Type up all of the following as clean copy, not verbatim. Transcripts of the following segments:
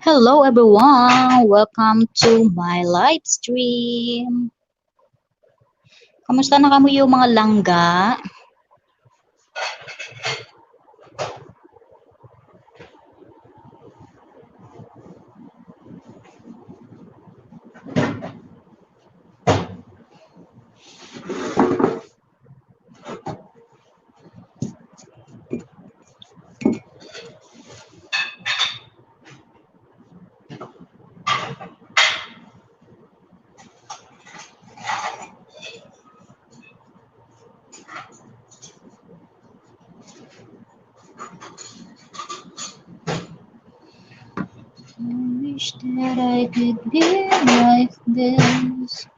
Hello everyone! Welcome to my live stream. Kamusta na kamo yung mga langga? I wish that I could be like this.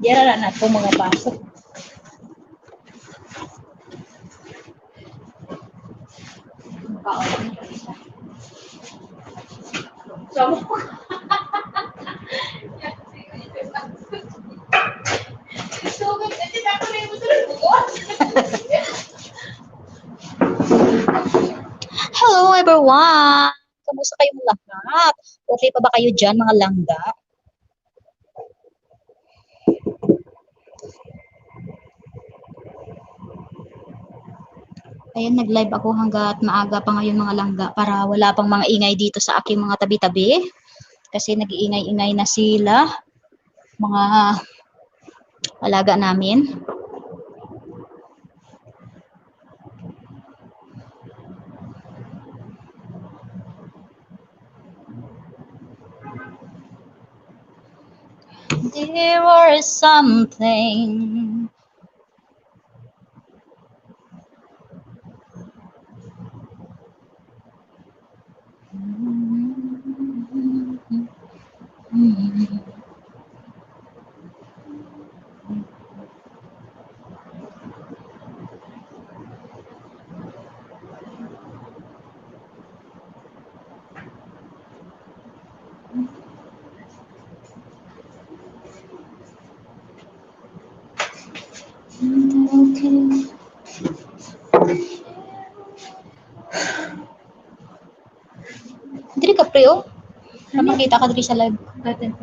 Diyan na po mga pasok. Hello everyone! Kamusta kayong lahat? Okay pa ba kayo dyan, mga langga? Ayan, nag-live ako hanggat maaga pa ngayon, mga langga, para wala pang mga ingay dito sa aking mga tabi-tabi. Kasi nag-iingay-ingay na sila, mga alaga namin. There was something. Okay. Diri ka pre, oh. Makita ka diri sa live. Natin.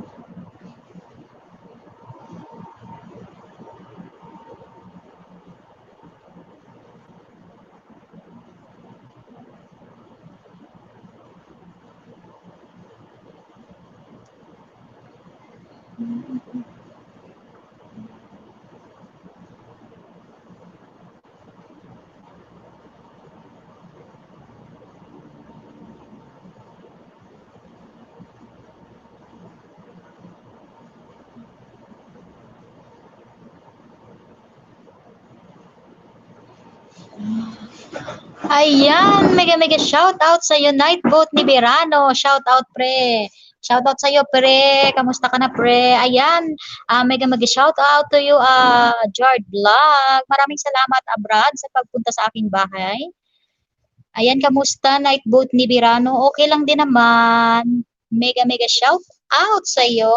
Ayan, mega mega shout out sa iyo, Night Boat ni Verano. Shout out pre. Shout out sa iyo pre. Kamusta ka na pre? Ayan, mega mega shout out to you, Jard Vlog. Maraming salamat, Abrad, sa pagpunta sa aking bahay. Ayan, kamusta Night Boat ni Verano? Okay lang din naman. Mega mega shout out sa iyo.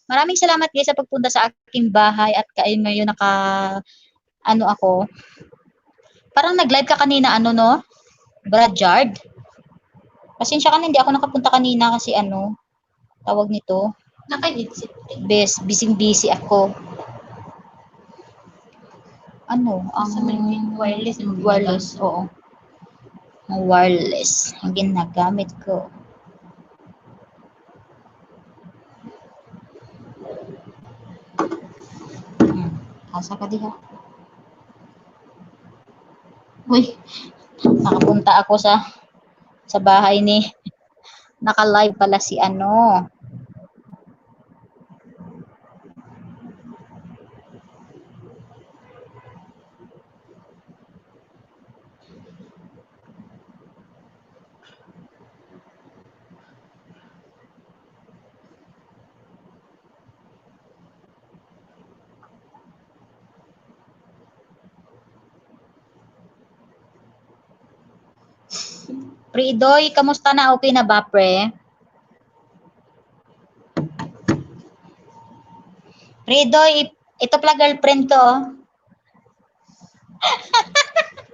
Maraming salamat guys sa pagpunta sa aking bahay at kayo ngayon naka ano ako. Parang nag-live ka kanina, ano no? Brad Jard? Pasensya ka na, hindi ako nakapunta kanina kasi ano, tawag nito, Naka-headset. Bes, busy-busy ako. Ano, ang Sa may wireless ang wireless, oo. Ang wireless ang ginagamit ko. Asa ka diha? Uy, nakapunta ako sa bahay ni, naka-live pala si ano. Pre Idoy, kamusta na? Okay na ba, pre? Pre Idoy, ito pala girlfriend ko.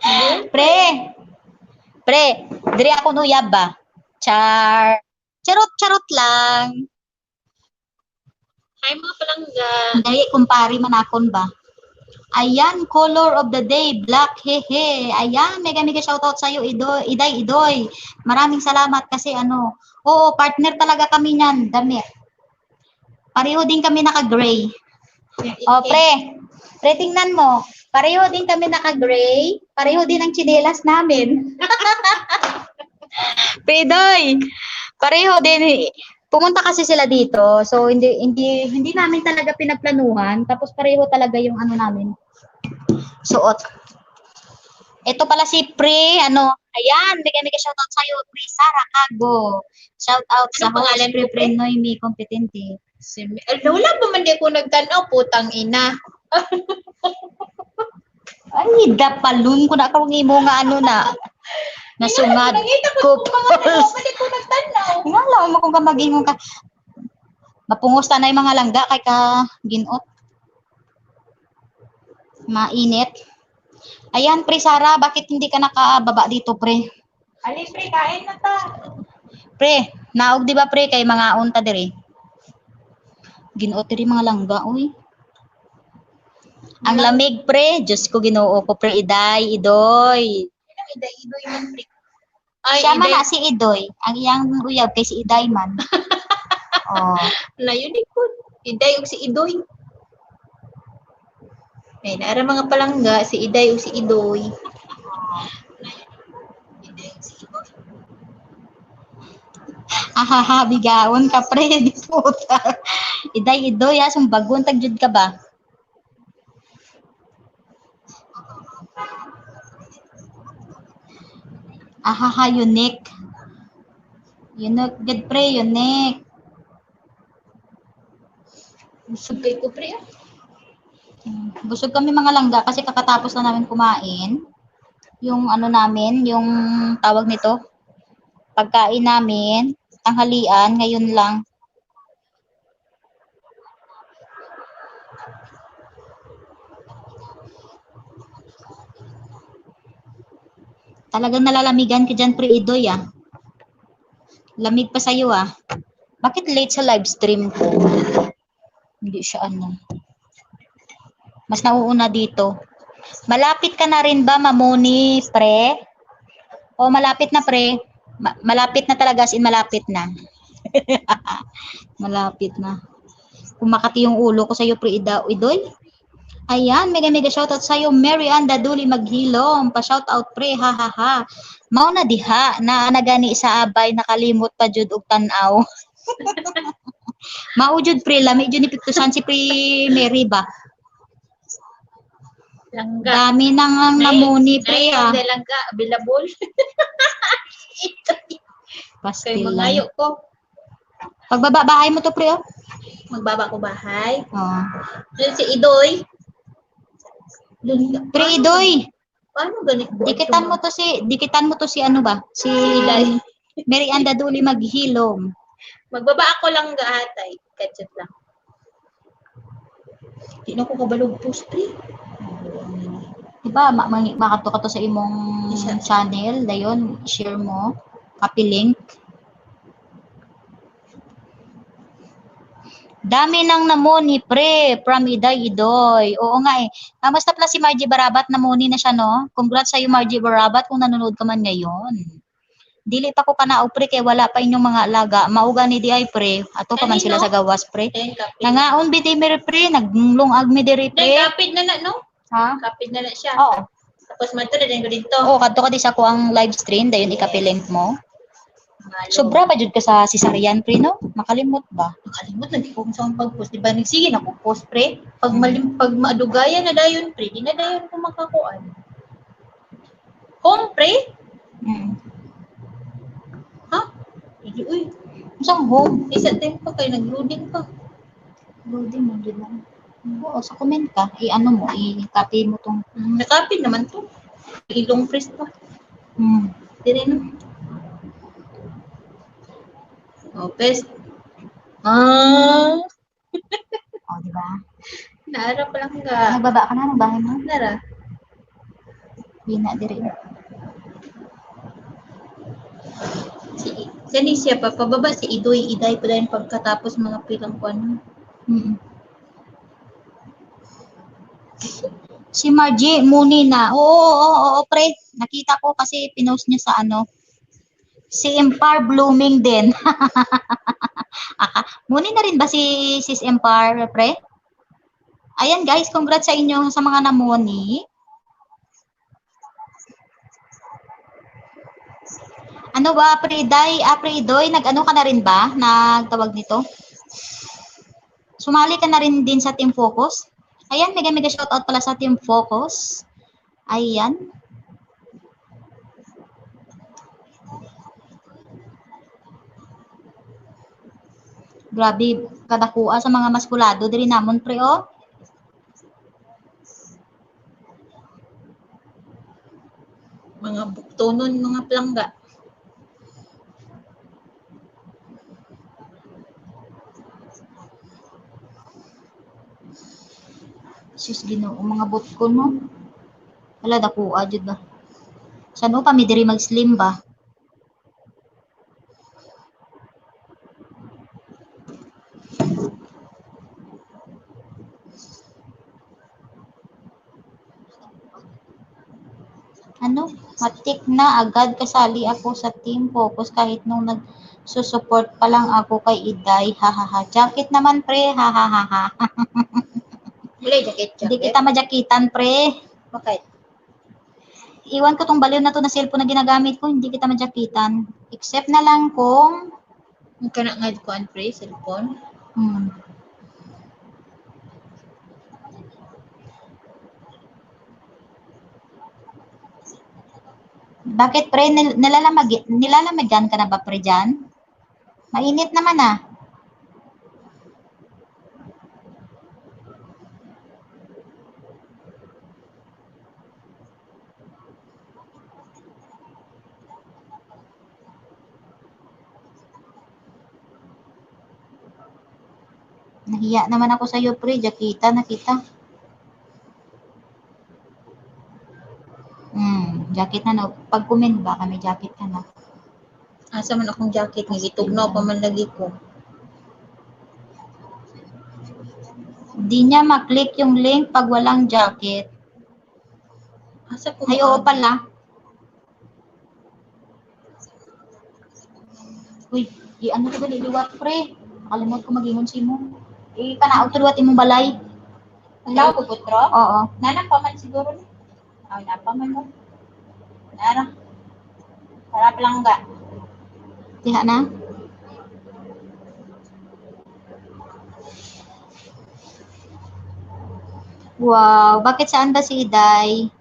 Oh. Pre, pre, diri ako nuyab ba? Char. Charot, charot lang. Hi mga palangga. Dahil kumpari manakon ba? Ayan, color of the day, black, hehe. Ayan, mega mega shoutout sa'yo, Idoy, Iday, Idoy. Maraming salamat kasi ano, oo, partner talaga kami niyan, damit. Pareho din kami naka-gray. O, pre, pre, tingnan mo. Pareho din kami naka-gray. Pareho din ang tsinelas namin. Pre, Idoy, pareho din. Pumunta kasi sila dito. So, hindi namin talaga pinagplanuhan. Tapos, pareho talaga yung ano namin. Suot. Ito pala si Pre, ano, ayan, mega mega shoutout sa'yo, Pre Sara Cago. Shoutout sa Anong pangalan host, Pre mo, Pre Noemi Competente. Si, wala ba man di ako nagtanaw, putang ina. Ay, dapalun ko na akong imo nga ano na. Nasungad. Nangita ko kung mga ano, man di ko nagtanaw. Nga lang mo kung ka mag-ingon ka. Mapungusta na yung mga langga kay ka ginot. Mainit. Ayan, Pre Sara, bakit hindi ka nakababa dito, Pre? Ali, pre, kain na ta. Pre, naog di ba, pre, kay mga unta diri? Ginuot diri mga langga, uy. Ang lamig, pre. Diyos ko, Ginoo ko, pre. Iday, Idoy. Iday, Idoy man, pre. Ay, Siya man Iday. na si Idoy. Ang iyang uyab kay si Iday man. Oh. Layo ni ko. Iday ug si Idoy. Ay, naara mga palangga, si Iday ug si Idoy. Iday ug si Idoy. Ahaha, bigaon ka, pre. Di puta. Iday, Idoy, ha. Sumbagon, tagjud ka ba? Ahaha, unique. Unique, good pre, unique. Busog kay ko, pre. Ah. Busog kami mga langga kasi kakatapos na namin kumain. Yung ano namin, yung tawag nito, pagkain namin, tanghalian, ngayon lang. Talagang nalalamigan ka dyan, Pre Idoy, ah. Lamig pa sa'yo, ah. Bakit late sa live stream ko? Hindi siya ano. Mas nauuna dito. Malapit ka na rin ba, Mamoni, pre? O, malapit na, pre. Malapit na talaga, as in malapit na. Malapit na. Kumakati yung ulo ko sa'yo, pre Idoy. Ayan, mega mega shoutout sa'yo, Mary Ann Daduli Maghilom. Pa-shoutout, pre, ha ha ha. Mao na diha, na nagani sa abay, nakalimot pa jud og tan-aw. Mao jud, pre, lami jud ni piktusan si pre Mary ba? Langga. Dami nang ang namuni, pre, ah. Nay, langga, available. Kay Pastil lang. mangayo ko. Pagbaba bahay mo to, pre, oh. Magbaba ko bahay. Oh. Dun si Idoy. Dun, Pre Idoy, Paano ganit buot dikitan mo to si ano ba? Si Si Iday. Mary Ann Daduli Maghilom. Magbaba ako lang gaatay. Katchat lang. Di na ko kabalog post, pre. Diba, makato ka to sa imong Isa. channel, dayon, share mo. Copy link. Dami nang namoni, pre, from Iday Idoy. Oo nga eh. Kamusta pala si Margie Barabat? Namoni na siya, no? Congrats sa'yo, Margie Barabat, kung nanonood ka man ngayon. Dili pa ko kanaog, pre, kay wala pa inyong mga alaga. Mauga ni di ay, pre. Ato pa man sila sa gawas, pre. Nangaon bi di mi, pre. Naglungag mi diri, pre. Kapid na na, no? Ha? Kapid na na siya. Oo. Tapos madto na din ko dito. Oo, kadto ka di sa ko ang live stream, dayon i-copy link mo. Sobra ba jud ka sa cesarean, pre, no? Makalimot ba? Makalimot na di ko sa akong pag-post. Di ba nagsige na ko post, pre? Pag malim pag maadugayan na dayon, pre, di na dayon ko makakuan. Home, pre? Mm. Ha? Hindi, uy. Unsang home? Isa time pa kay nag-loading pa. Loading mo jud na. Oo, sa comment ka, i-ano mo, i-copy mo tong Nakapin naman to. Ilong press pa. Dire no. Oh, best. Ah. Oh, di ba? Naara pa lang ka. Nagbaba ka na ng bahay mo? Nara. Bina diri. Si sani siya pa pababa si Idoy Iday pa dayon pagkatapos mga pilang kuan. Si Margie, muni na. Oo, pre. Nakita ko kasi pinost niya sa ano. Si Empire blooming din. Muni na rin ba si Sis Empire, pre? Ayan guys, congrats sa inyo sa mga namuni. Ano ba, pre Day, pre Idoy, nag-ano ka na rin ba? Nagtawag nito? Sumali ka na rin din sa Team Focus? Ayan, mega mega shoutout pala sa Team Focus. Ayan. Grabe, kadakua sa mga maskulado diri namon pre oh. Mga buktonon, mga plangga. Sus Ginoo, mga bot ko no. Wala dakua jud ba. Sano pa mi diri mag-slim ba? Ano? Matik na agad kasali ako sa Team Focus kahit nung nagsusupport pa lang ako kay Iday. Hahaha. Jacket naman pre. Hahaha. Wala jacket, jacket. Hindi kita majakitan pre. Bakit? Iwan ko tong baliw na to na cellphone na ginagamit ko. Hindi kita majakitan. Except na lang kung kana nga kuan pre, cellphone. Bakit pre, nilalamagan ka na ba pre dyan? Mainit naman ah. Nahiya naman ako sa'yo pre, jakita nakita. Jacket na no. Pag comment ba kami jacket ka na. Asa man akong jacket nga gitugnaw pa man lagi ko. Di niya ma-click yung link pag walang jacket. Asa ko? Ay, oo pala. Uy, i-ano ko gali liwat pre. Nakalimot ko mag-ingon si mo. Ipanaog to liwat imong balay. Wala ko putro? Oo. Nana pa man siguro ni. Ay, napa man mo. Nara. Para palangga. Diha na. Wow, bakit saan ba si Iday?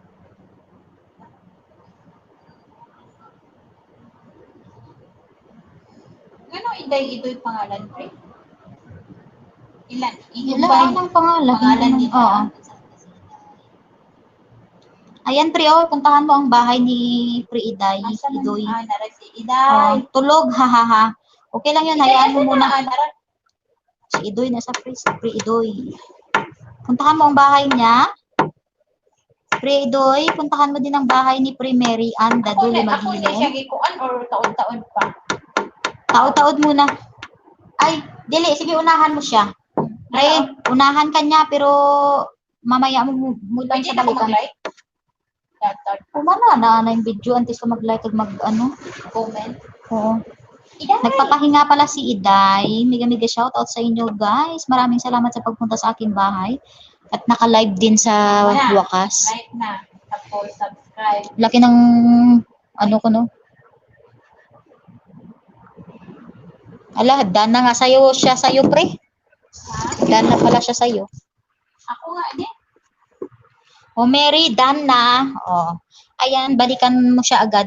Ano Iday Idoy pangalan, pre? Ilan? Ilan ang pangalan? Pangalan dito. Oo. Ayan, pre, oh, puntahan mo ang bahay ni Pre Iday. Idoy. Ah, nara si Iday. Oh, tulog, hahaha. Okay lang yun, hayaan mo muna. Ah, nara. Si Idoy nasa pre, si Pre Idoy. Puntahan mo ang bahay niya. Pre Idoy, puntahan mo din ang bahay ni Pre Mary Ann Ako Daduli na, ako na siya Maghilom. gikuan or taon-taon pa. Taod-taod muna. Ay, dili, sige, unahan mo siya. Pre, unahan ka niya, pero mamaya mo lang Pwede siya na ako balikan. mag-like? Taon Umana na na yung video antes ka mag-like at mag ano. comment. Oo. Iday! Nagpapahinga pala si Iday. Mega mega shoutout sa inyo, guys. Maraming salamat sa pagpunta sa aking bahay. At naka-live din sa Wala. wakas. Like na. Tapos subscribe. Laki ng ano ko, no? Ala, done na nga sa'yo siya sa'yo, pre. Ha? Done na pala siya sa'yo. Ako nga din. O Mary, done na. O. Ayan, balikan mo siya agad.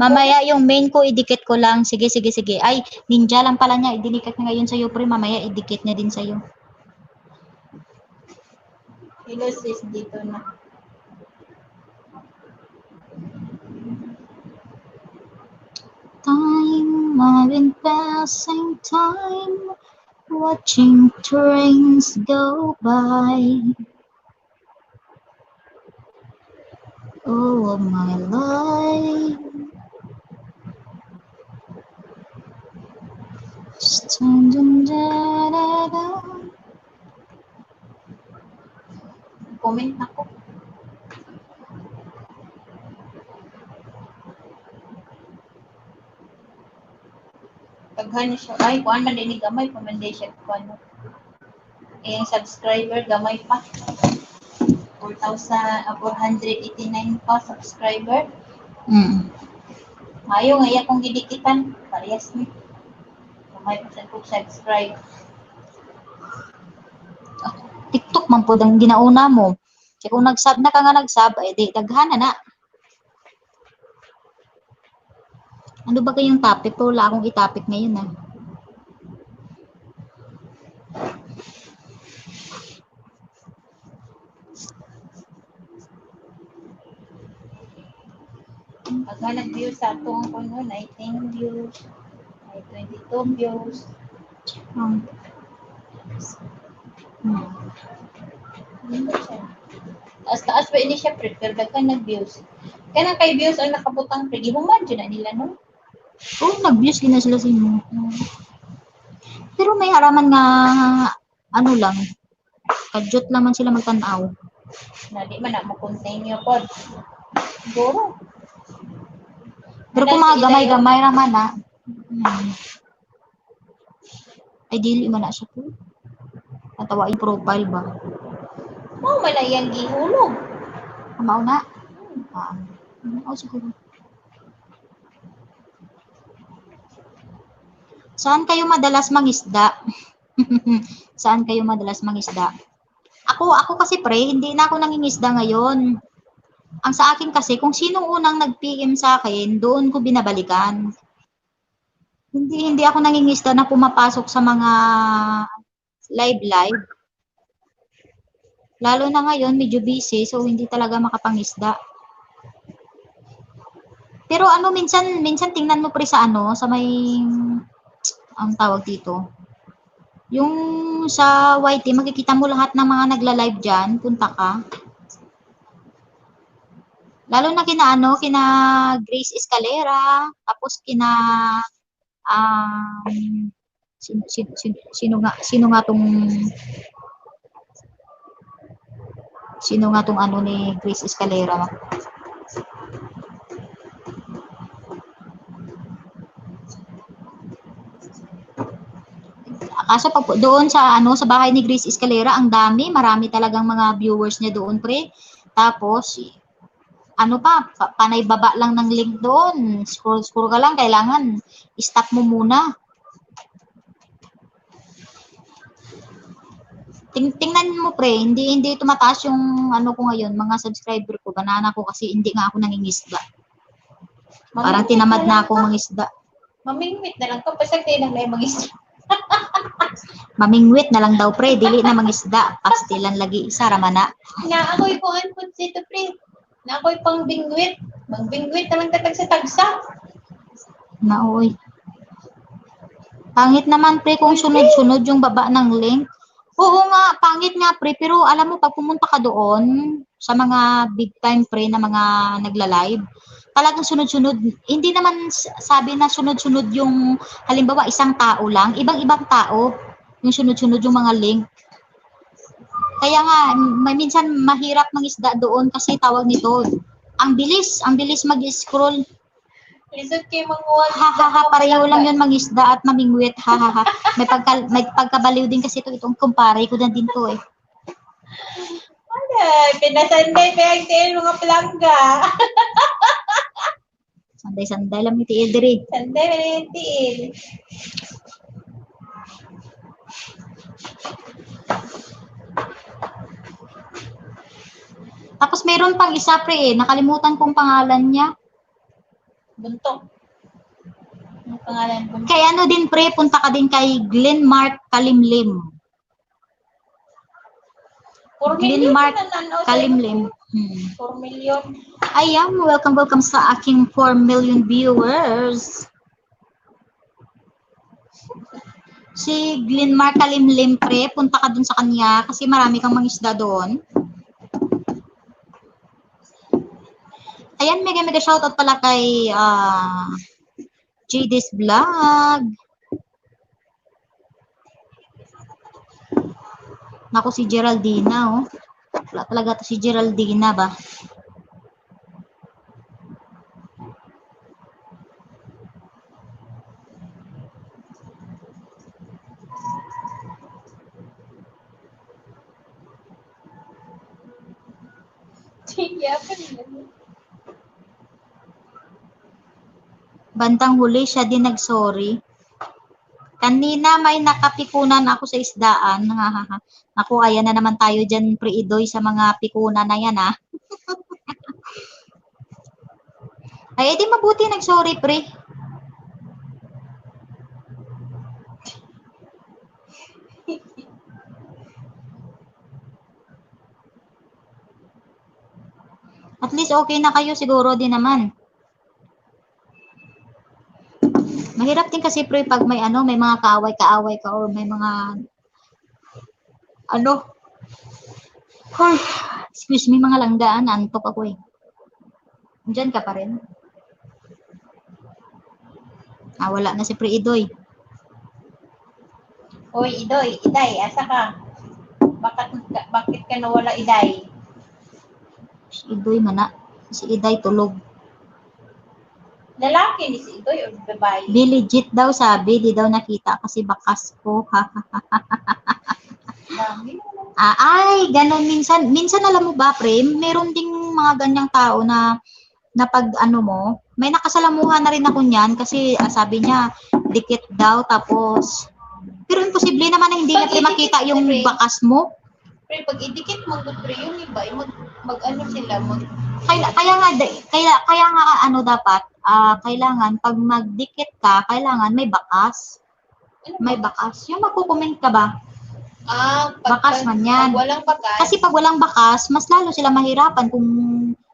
Mamaya yung main ko, idikit ko lang. Sige, sige, sige. Ay, ninja lang pala niya. Idinikit na ngayon sa'yo, pre. Mamaya idikit niya din sa'yo. Hello sis, dito na. Time, I've been passing time watching trains go by. All of my life. Standing da, da, da. Comment na ko. Daghan siya. Ay, kuan man din ni gamay pa man din siya kuan. Eh, subscriber gamay pa. 4,489 pa subscriber. Mayo nga iya kong gidikitan, parehas ni. Gamay pa sa kong subscribe. TikTok man pud ang ginauna mo. Kaya kung nag-sub na ka nga nag-sub, eh di daghan na na. Ano ba kayong topic ko? Wala akong i-topic ngayon ah. Pagka nag-views sa atong kuno, 19 views, ay 22 views. Taas-taas pa ini siya pre, pero daghan nag-views. Kanang kay views ang nakabutang pre, gihuman jud na nila no. Oh, nag-views gina sila sa imo. Pero may haraman nga ano lang, kadyot lang man sila magtan-aw. Na di man na mo continue pod. Siguro. Pero kung mga gamay-gamay ra man na. Ay dili man na siya po. Natawa yung profile ba? Mao man na iyang gihulog. Mao na. Ah. Oh, siguro. Saan kayo madalas mangisda? Saan kayo madalas mangisda? Ako kasi pre, hindi na ako nangingisda ngayon. Ang sa akin kasi, kung sinong unang nag-PM sa akin, doon ko binabalikan. Hindi ako nangingisda na pumapasok sa mga live-live. Lalo na ngayon, medyo busy, so hindi talaga makapangisda. Pero ano, minsan tingnan mo pre sa ano, sa may, ang tawag dito, yung sa YT, makikita mo lahat ng mga nagla-live dyan, punta ka. Lalo na kina Grace Escalera, tapos kina, sino nga tong ano ni Grace Escalera? Kaso pag doon sa ano, sa bahay ni Grace Escalera, ang dami, marami talagang mga viewers niya doon, pre. Tapos ano pa, panay baba lang ng link doon. Scroll, scroll ka lang, kailangan stop mo muna. Tingnan mo pre, hindi tumataas yung ano ko ngayon, mga subscriber ko, banana ko kasi hindi nga ako nangingisda. Parang Mamingwit tinamad na na lang ako ka. mangisda. Mamingwit na lang ka, basta tayo lang na mangisda. Mamingwit na lang daw pre, dili na mangisda, pastilan lagi isa ramana. Na ako'y kuan pud sito pre. Na ako'y pang bingwit. Mangbingwit na lang tatag sa tagsa. Naoy. Pangit naman pre kung sunod-sunod yung baba ng link. Oo nga, pangit nga pre, pero alam mo pag pumunta ka doon, Sa mga big time pre na mga nagla-live, talagang sunod-sunod. Hindi naman sabi na sunod-sunod yung halimbawa isang tao lang, ibang-ibang tao yung sunod-sunod yung mga link. Kaya nga may minsan mahirap mangisda doon kasi tawag nito, ang bilis mag-scroll. Lisod kay manguha. Ha ha ha, pareho lang yun mangisda at mamingwit. Ha ha ha. May pagkabaliw din kasi ito, itong kumpare ko na din to eh. Ay, pinasanday pa yung tiil mga palangga. Sanday-sanday lang yung tiil diri. Sanday pa yung tiil. Tapos meron pang isa pre eh, nakalimutan kong pangalan niya. Buntok. Ano pangalan? Buntok. Kay ano din pre, punta ka din kay Glenn Mark Kalimlim. 4 Glenn million Mark na nananaw sa Kalimlim. 4 million. Ayan, welcome, welcome sa aking 4 million viewers. Si Glenn Mark Kalimlim pre, punta ka dun sa kanya kasi marami kang mangisda doon. Ayan, mega mega shoutout pala kay JD's Vlog. Naku, si Geraldina, oh. Wala talaga to si Geraldina ba? Sige, pa nila. Bandang huli, siya din nag-sorry. Kanina may nakapikunan ako sa isdaan. Naku, ayan na naman tayo dyan, Pre-Idoy, sa mga pikunan na yan, ha? Ay, edi mabuti nag-sorry, pre. At least okay na kayo siguro din naman. Mahirap din kasi pre pag may ano, may mga kaaway-kaaway ka or may mga ano. Ay, excuse me mga langgaan, antok ako eh. Diyan ka pa rin. Ah, wala na si Pre Idoy. Hoy, Idoy, Iday, asa ka? Bakit ka nawala, Iday? Si Idoy mana. Si Iday tulog. Lalaki ni si Idoy o babae? Be legit daw sabi, di daw nakita kasi bakas ko. Ah, ay, ganun minsan. Minsan alam mo ba, pre, meron ding mga ganyang tao na na pag ano mo, may nakasalamuhan na rin ako niyan kasi sabi niya, dikit daw tapos pero imposible naman na hindi niya pre makita yung bakas mo. Pre, pag idikit mo pre, yung iba, mag ano sila, mag Kaya nga ano dapat, kailangan pag magdikit ka, kailangan may bakas. Ano may bakas. Yung magko-comment ka ba? Ah, bakas man yan. Pag walang bakas. Kasi pag walang bakas, mas lalo sila mahirapan kung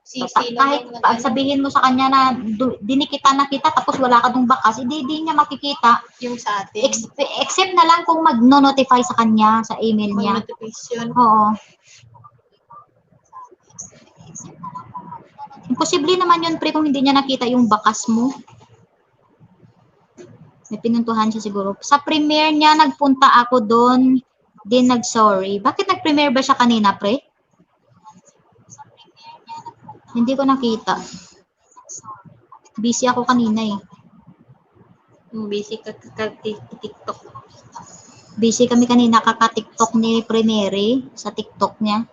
kahit pag sabihin mo sa kanya na dinikitan na kita tapos wala ka dong bakas, hindi niya makikita. Yung sa atin. Except na lang kung mag-notify sa kanya, sa email niya. Mag-notification. Oo. Imposible naman yun, pre, kung hindi niya nakita yung bakas mo. May pinuntuhan siya siguro. Sa premiere niya, nagpunta ako doon, din nag-sorry. Bakit nag-premiere ba siya kanina, pre? Hindi ko nakita. Busy ako kanina eh. Busy ka kaka-TikTok. Busy kami kanina kaka-TikTok ni Premiere sa TikTok niya.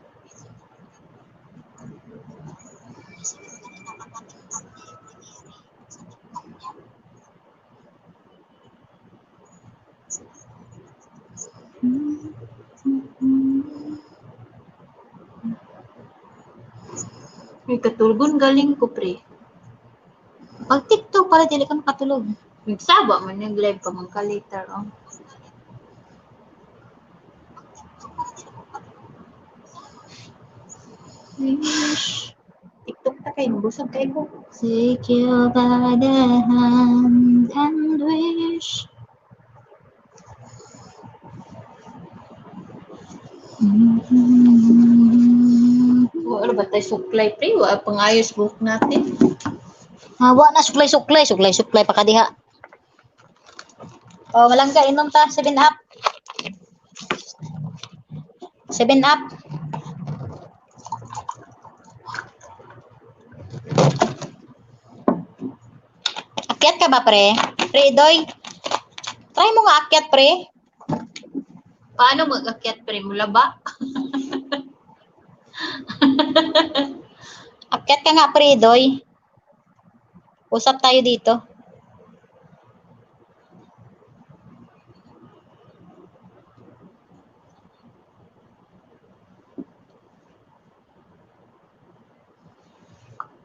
May katulgon galing ko, pre. Pag TikTok para dili ka makatulog. Nagsaba man yung live pa man ka later on. Wish. TikTok ta kay busog kay ko. Take you by the hand and wish. Wala ba tayo suklay, pre? Wala pangayos buhok natin. Ah, wa na suklay suklay, suklay suklay pa ka diha. Oh, malangga, inom ta 7 Up. 7 Up. Akyat ka ba, pre? Pre, Idoy? Try mo nga akyat, pre. Paano mag-akyat, pre? Mula ba? Akyat ka nga, pre, Idoy. Usap tayo dito.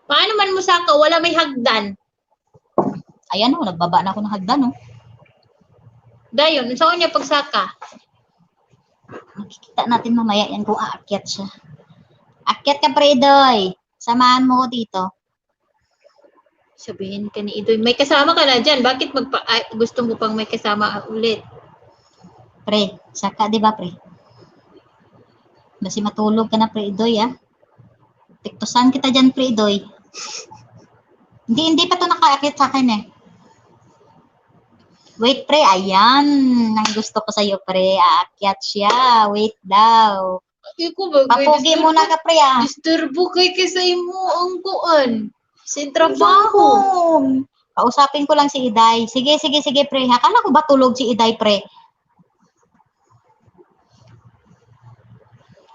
Paano man mo saka? Wala may hagdan. Ayan oh, nagbaba na ako ng hagdan oh. Dayon, unsaon niya pagsaka? Makikita natin mamaya yan kung aakyat siya. Akyat ka, pre, Idoy. Samahan mo ko dito. Sabihin ka ni Idoy, may kasama ka na dyan. Bakit ay, gusto mo pang may kasama ulit? Pre, saka, di ba, pre? Basi matulog ka na, pre, Idoy, ah. Tiktosan kita dyan, pre, Idoy. Hindi, hindi pa to nakaakyat sa akin eh. Wait, pre. Ayan. Ang gusto ko sa'yo, pre. Aakyat siya. Wait daw. Iko ba? Papogi muna ka, pre, ah. Disturbo kay kay sa imo ang kuan. Sa trabaho. Kausapin ko lang si Iday. Sige, sige, sige, pre. Akala ko ba tulog si Iday, pre?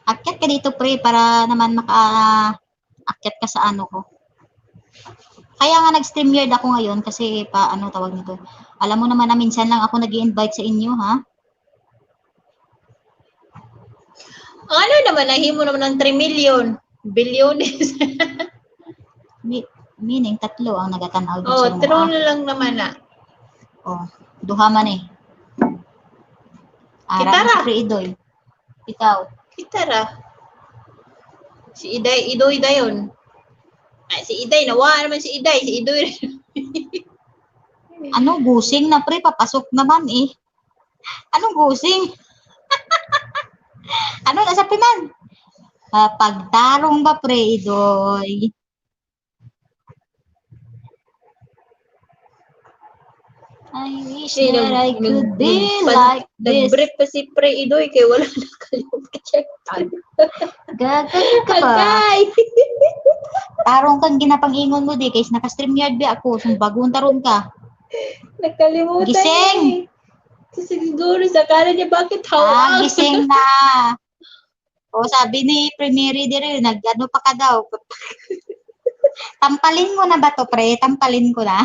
Akyat ka dito, pre, para naman maka-akyat ka sa ano ko. Kaya nga nag-StreamYard ako ngayon kasi pa ano tawag nito. Alam mo naman na minsan lang ako nag-i-invite sa inyo, ha? Ano naman, nahimo naman ng 3 million. Bilyones. Meaning, tatlo ang nagatanaw Oh, sa true na lang naman na. Oh, duha man eh. Ara Kitara. si Pre Idoy. Ikaw. Kitara. Si Iday, Idoy dayon. Ay, si Iday, nawa naman si Iday. Si Idoy. Ano, gusing na pre, papasok naman eh. Anong gusing? Ano, nasa piman? Pagtarong ba pre, Idoy? I wish Eh, that I could be like this. Nag-brief pa si Pre Idoy kay wala nakalimutan check. Gagag ka ba? Agay! Tarong kang ginapang-ingon mo di, kaysa naka-StreamYard ba ako, sung bagong tarong ka. Nakalimutan Gising! niya eh. Kasi siguro sa akala niya bakit Ah, hawak. gising na. O, sabi ni Premiere dire, nag-ano pa ka daw. Tampalin mo na ba to, pre? Tampalin ko na.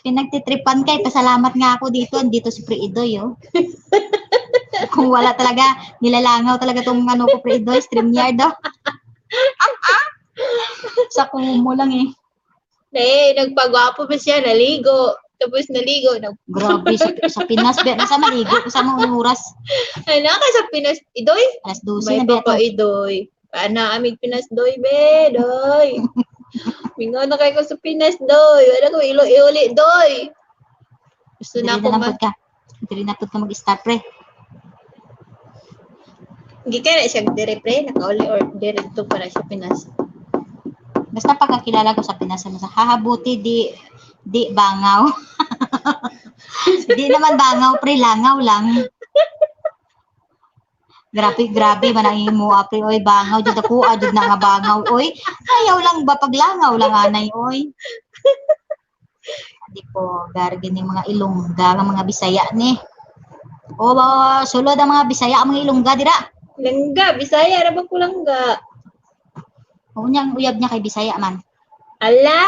Pinagtitripan kay, pasalamat nga ako dito. Andito si Pre Idoy, oh. Kung wala talaga, nilalangaw talaga tong ano ko, Pre Idoy, StreamYard, oh. Sa kumo lang eh. Eh, nagpagwapo pa siya, naligo. Tapos naligo. Grabe, sa Pinas, be, nasa maligo ko sa mga oras. Ano ka sa Pinas, Idoy? Alas 12 May na be pa to. Idoy. Paana amig Pinas, Doy, be, Doy. Mingaw na kayo ko sa Pinas, Doy. Wala ko ilo iuli, Doy. Gusto na Dili ako na lang ka. Dili na pud ka mag-start, pre. Gikan na siya dire pre, nakauli or diretso para sa Pinas. Basta pagkakilala ko sa Pinas, sa hahabuti di di bangaw. Di naman bangaw, pre, langaw lang. Grabe, grabe man ang imo, ah, pre, oy, bangaw jud ako, ah, jud na nga bangaw, oy. Ayaw lang ba paglangaw lang anay, oy. Di ko gargin ni mga Ilongga, nga mga Bisaya ni. O ba, sulod ang mga Bisaya, ang mga Ilongga dira. Langga, Bisaya ra ba ko langga? O niya ang uyab niya kay Bisaya man. Ala!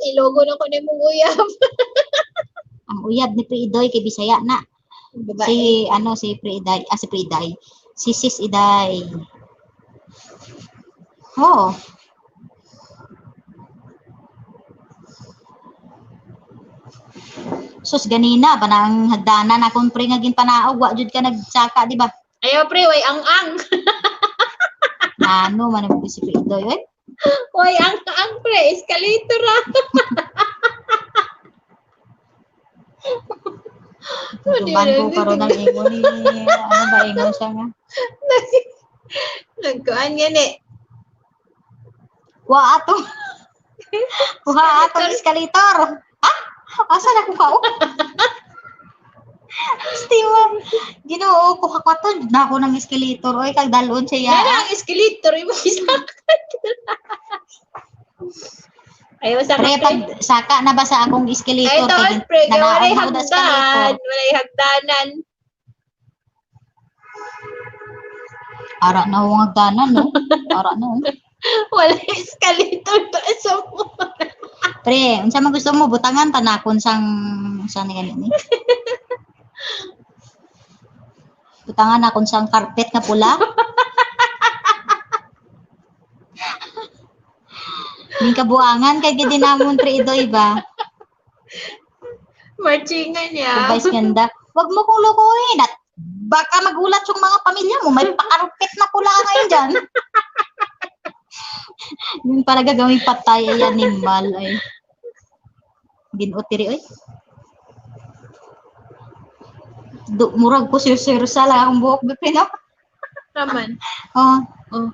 Ilogo na ko nimong uyab. Ang uyab ni Pre Idoy kay Bisaya na. Babae. Si ano si Pre Iday, ah si Pre Iday. Si Sis Iday. Oo. Sus ganina ba nang hagdanan akong pre nga ginpanaog wa jud ka nagsaka di ba? Ayaw pre, way ang-ang. Ano man ang si Pre Idoy oy. Way ang-ang pre, escalator ra. Tuban ko karon ang ingon ni ano ba ingon siya nga. Nagkuan gani. Wa atong Kuha atong escalator. Ah? Asa na ko kao? Steven, Ginoo ko kakwaton na ako ng escalator oy kag dalon siya. Yan ang escalator imo isaka. Ayaw sa Pre, pag saka na ba sa akong Ay, escalator taon, pre, kay walay nanaog na ko na hagdan. escalator. Walay hagdanan. Ara na ho ang hagdanan, no? Ara na ho. Walay escalator to sa mo. Pre, unsa man gusto mo butangan tanakon sang sa ni gani ni? Butangan akon sang carpet nga pula. Ning kabuangan kay gid namon pre idoy ba? Marchingan niya. Advice ganda. Wag mo kong lokohin at baka magulat yung mga pamilya mo. May pakarpet na pula ka ngayon dyan. Yun pala gagawing patay ay animal ay. Ginotiri oy. Du, murag ko sir sa lang akong buhok be no? Raman. Oh, Oh.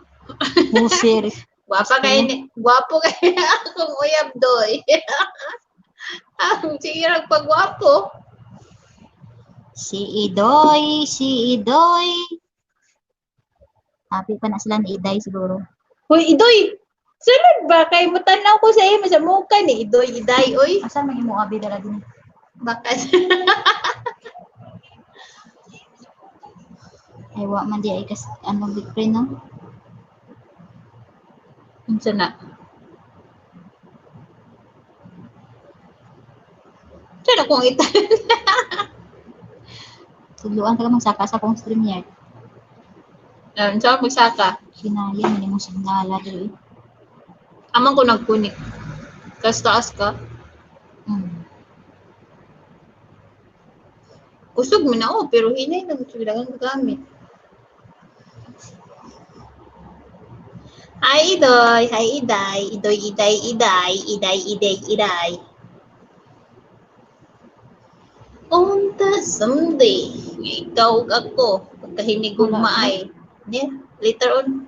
pusir. Gwapa kay ni, gwapo kay akong uyab doy. Ang sige rag pagwapo. Si Idoy, si Idoy. Happy pa na sila ni Iday siguro. Hoy, Idoy. Sunod ba kay mutanaw ko sa imo sa muka ni Idoy, Iday oy. Asa man imo abi dala din? Baka Ay wa man di ay kas ano big pre no? Unsa na? Sana kung ita. Tudluan ka magsaka sa akong StreamYard. Unsa magsaka? Sinaya man imong signala diri. Amang ko nagkunik. Kas taas ka. Kusog man ako pero hinay na mo daghang gamit. Hi Idoy, hi Iday, Idoy, Iday, Iday, Iday, Iday, Iday. Unta someday, nga ikaw ug ako, pagkahinig og Wala. maay. Yeah, later on.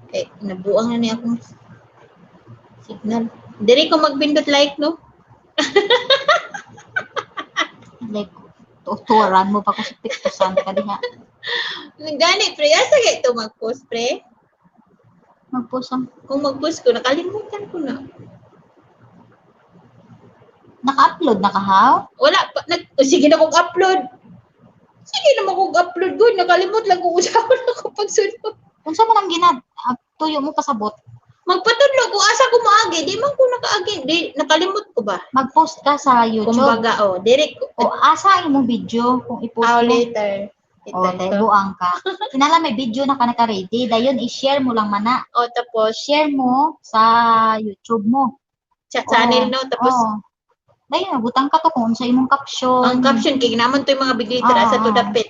Kay nabuang na ni akong signal. Diri ko magpindot like no. Like tuturan mo pa ko sa piktusan ka diha. Gani pre, asa kay to mag-post pre? Magpost ang Kung mag-post ko nakalimutan ko na. naka-upload na ka haw? Wala pa nag oh, sige na kong upload. Sige na kong upload good, nakalimot lang kung usahon ako pagsunod. Unsa man ang ginad tuyo mo pasabot? Magpatudlo ko asa ko maagi, di man ko nakaagi, di nakalimot ko ba? Mag-post ka sa YouTube. Kumbaga oh, diri ko O asa ang imong video kung i-post oh, mo? later. O, Later dahil to. buang ka. Kinala may video na ka naka-ready. Dayon, i-share mo lang mana. Oh, tapos Share mo sa YouTube mo. channel no, tapos Oo. Dayon, butang ka to kung unsa imong caption. ang caption kay naman to yung mga bigliter Oo, asa to oo. dapit.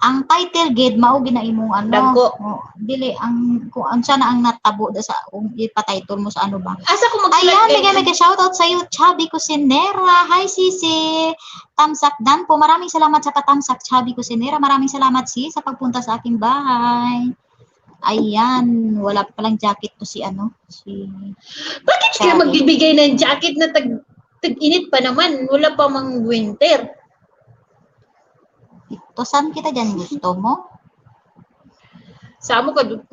Ang title gid mao gina imong ano. Dagko. Oo, dili ang kung unsa na ang natabo da sa kung ipa-title mo sa ano ba. Asa ko mag Ayan, mega mega shoutout sa iyo, Chubby Cusinera. Hi, Sisi. Tamsak dan po. Maraming salamat sa patamsak, Chubby Cusinera. Maraming salamat, sis, sa pagpunta sa aking bahay. Ayan, wala pa palang jacket to si ano, si Bakit ka Chubby. magbibigay ng jacket na tag tag-init pa naman, wala pa mang winter. Itosan kita dyan, gusto mo? Samo ka dun.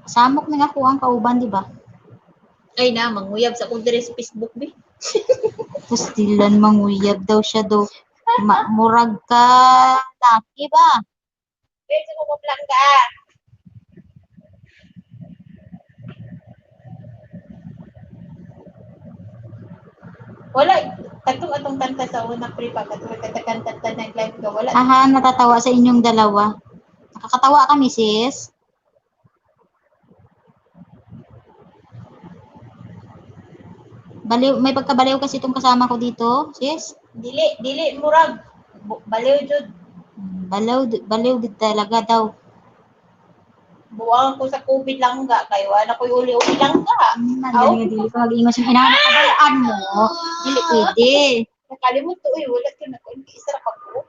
Samok na nga ko ang kauban, di ba? Ay na, manguyab sa kong diri sa Facebook bi. Tapos dilan manguyab daw siya daw. Murag ka, laki ba? Eh, sa kong plangga. Wala, katong atong kanta sa una pre pa, katong kanta kanta nag live ka, wala. Aha, natatawa sa inyong dalawa. Nakakatawa kami, sis. Baliw, may pagkabaliw kasi itong kasama ko dito, sis. Dili, dili murag baliw jud. Baliw, baliw gid talaga daw. Buwang ko sa COVID lang ga kay wala ko'y uli-uli lang ga. Ang galing nga dili ko mag-ingon sa hinanakabalaan mo. Dili pwede. Nakalimot to uy, wala to na kun isa ra ka buok.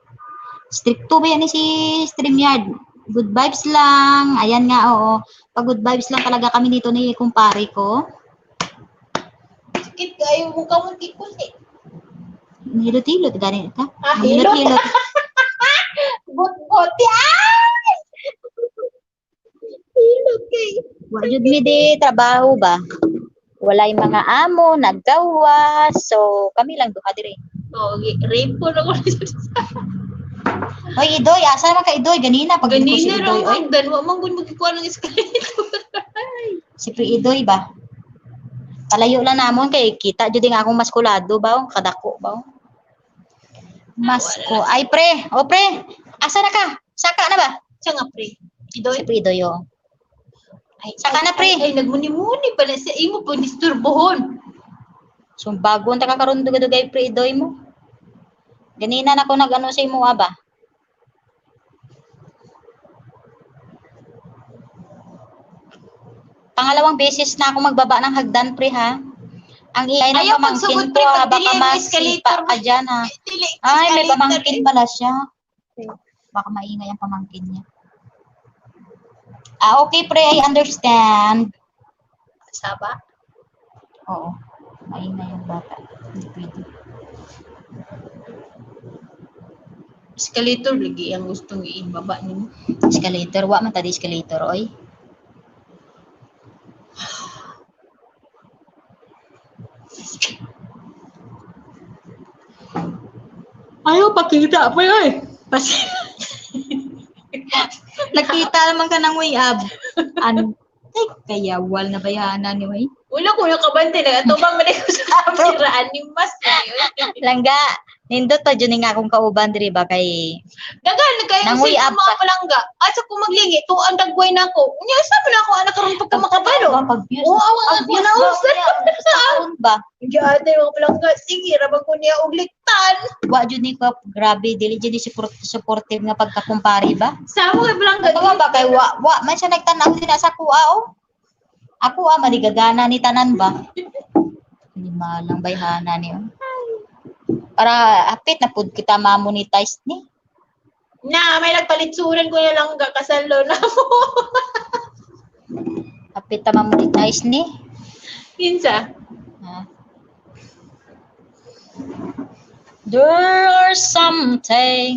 Stricto ba yan ni si StreamYard? Good vibes lang. Ayan nga, oo. Pag good vibes lang talaga kami dito ni kumpare ko. Sakit kayo mo kamunti ko si. Hilot-hilot, gani ka. Ah, hilot. Hilot-hilot. Bot-bot. Ay! Hilot kay. Wa jud mi di trabaho ba? Walay mga amo, naggawa. So, kami lang duha diri. Oh, rape ko na ko. Hoy, Idoy, asa man ka Idoy? Ganina pag ko si Ganina Idoy, ra oy. ang dan wa man gud magkuha ng escalator. Si Pre Idoy ba? Palayo lang namon kay kita jud nga akong maskulado ba, oh, kadako ba? Oh. Masko. Ay pre, o pre, asa na ka? Saka na ba? Siya nga pre. Idoy. Si Pre Idoy, oh. Ay, Saka na, pre. Ay, ay nagmuni-muni pala sa imo po disturbohon. So bago ta ka karon dugay-dugay Pre Idoy mo. Ganina na ko nag-ano sa imo ba? Pangalawang beses na ako magbaba ng hagdan pre ha. Ang ingay ng Ayaw pamangkin pagsugod, ko pre, ha, pag baka dili ang masipa escalator. ka dyan ha. Dili, Ay, may escalator, pamangkin eh. pala siya. Baka maingay ang pamangkin niya. Ah, okay pre, I understand. Saba. Oo, maingay ang bata. Hindi pwede. Escalator lagi ang gustong ibaba nimo. Escalator, wa man tadi escalator, oy. Ayaw pakita pa oy. Pas Nagkita naman ka ng way up. An ay, kaya wal na bayana ni way. Wala ko nakabante nagatubang man ko sa camera ani mas na yun. Langga, nindot pa jud nga akong kauban diri ba kay Dagan na kayo Nanguy sa up mga pa. palangga. Asa ko maglingi tuang dagway na ako. Unya sa man ako anak karon pagka makabalo. Pag views. Oo, awa nga ko na usa. Ba? Diyan mga palangga. Sige, ra ba ko niya og liktan. Wa jud ni ko grabe dili jud ni supportive nga pagkakumpare ba? Sa mo kay palangga. Tawa ba kay wa wa man siya nagtan-aw din sa kuha oh. Ako ah maligagana ni tanan ba? Lima lang bayhana niyo. Para hapit na pud kita ma-monetize ni. Na, may nagpalitsuran ko na lang kasalo na mo. Hapit ta ma-monetize ni. Kinsa? Ha? There are something.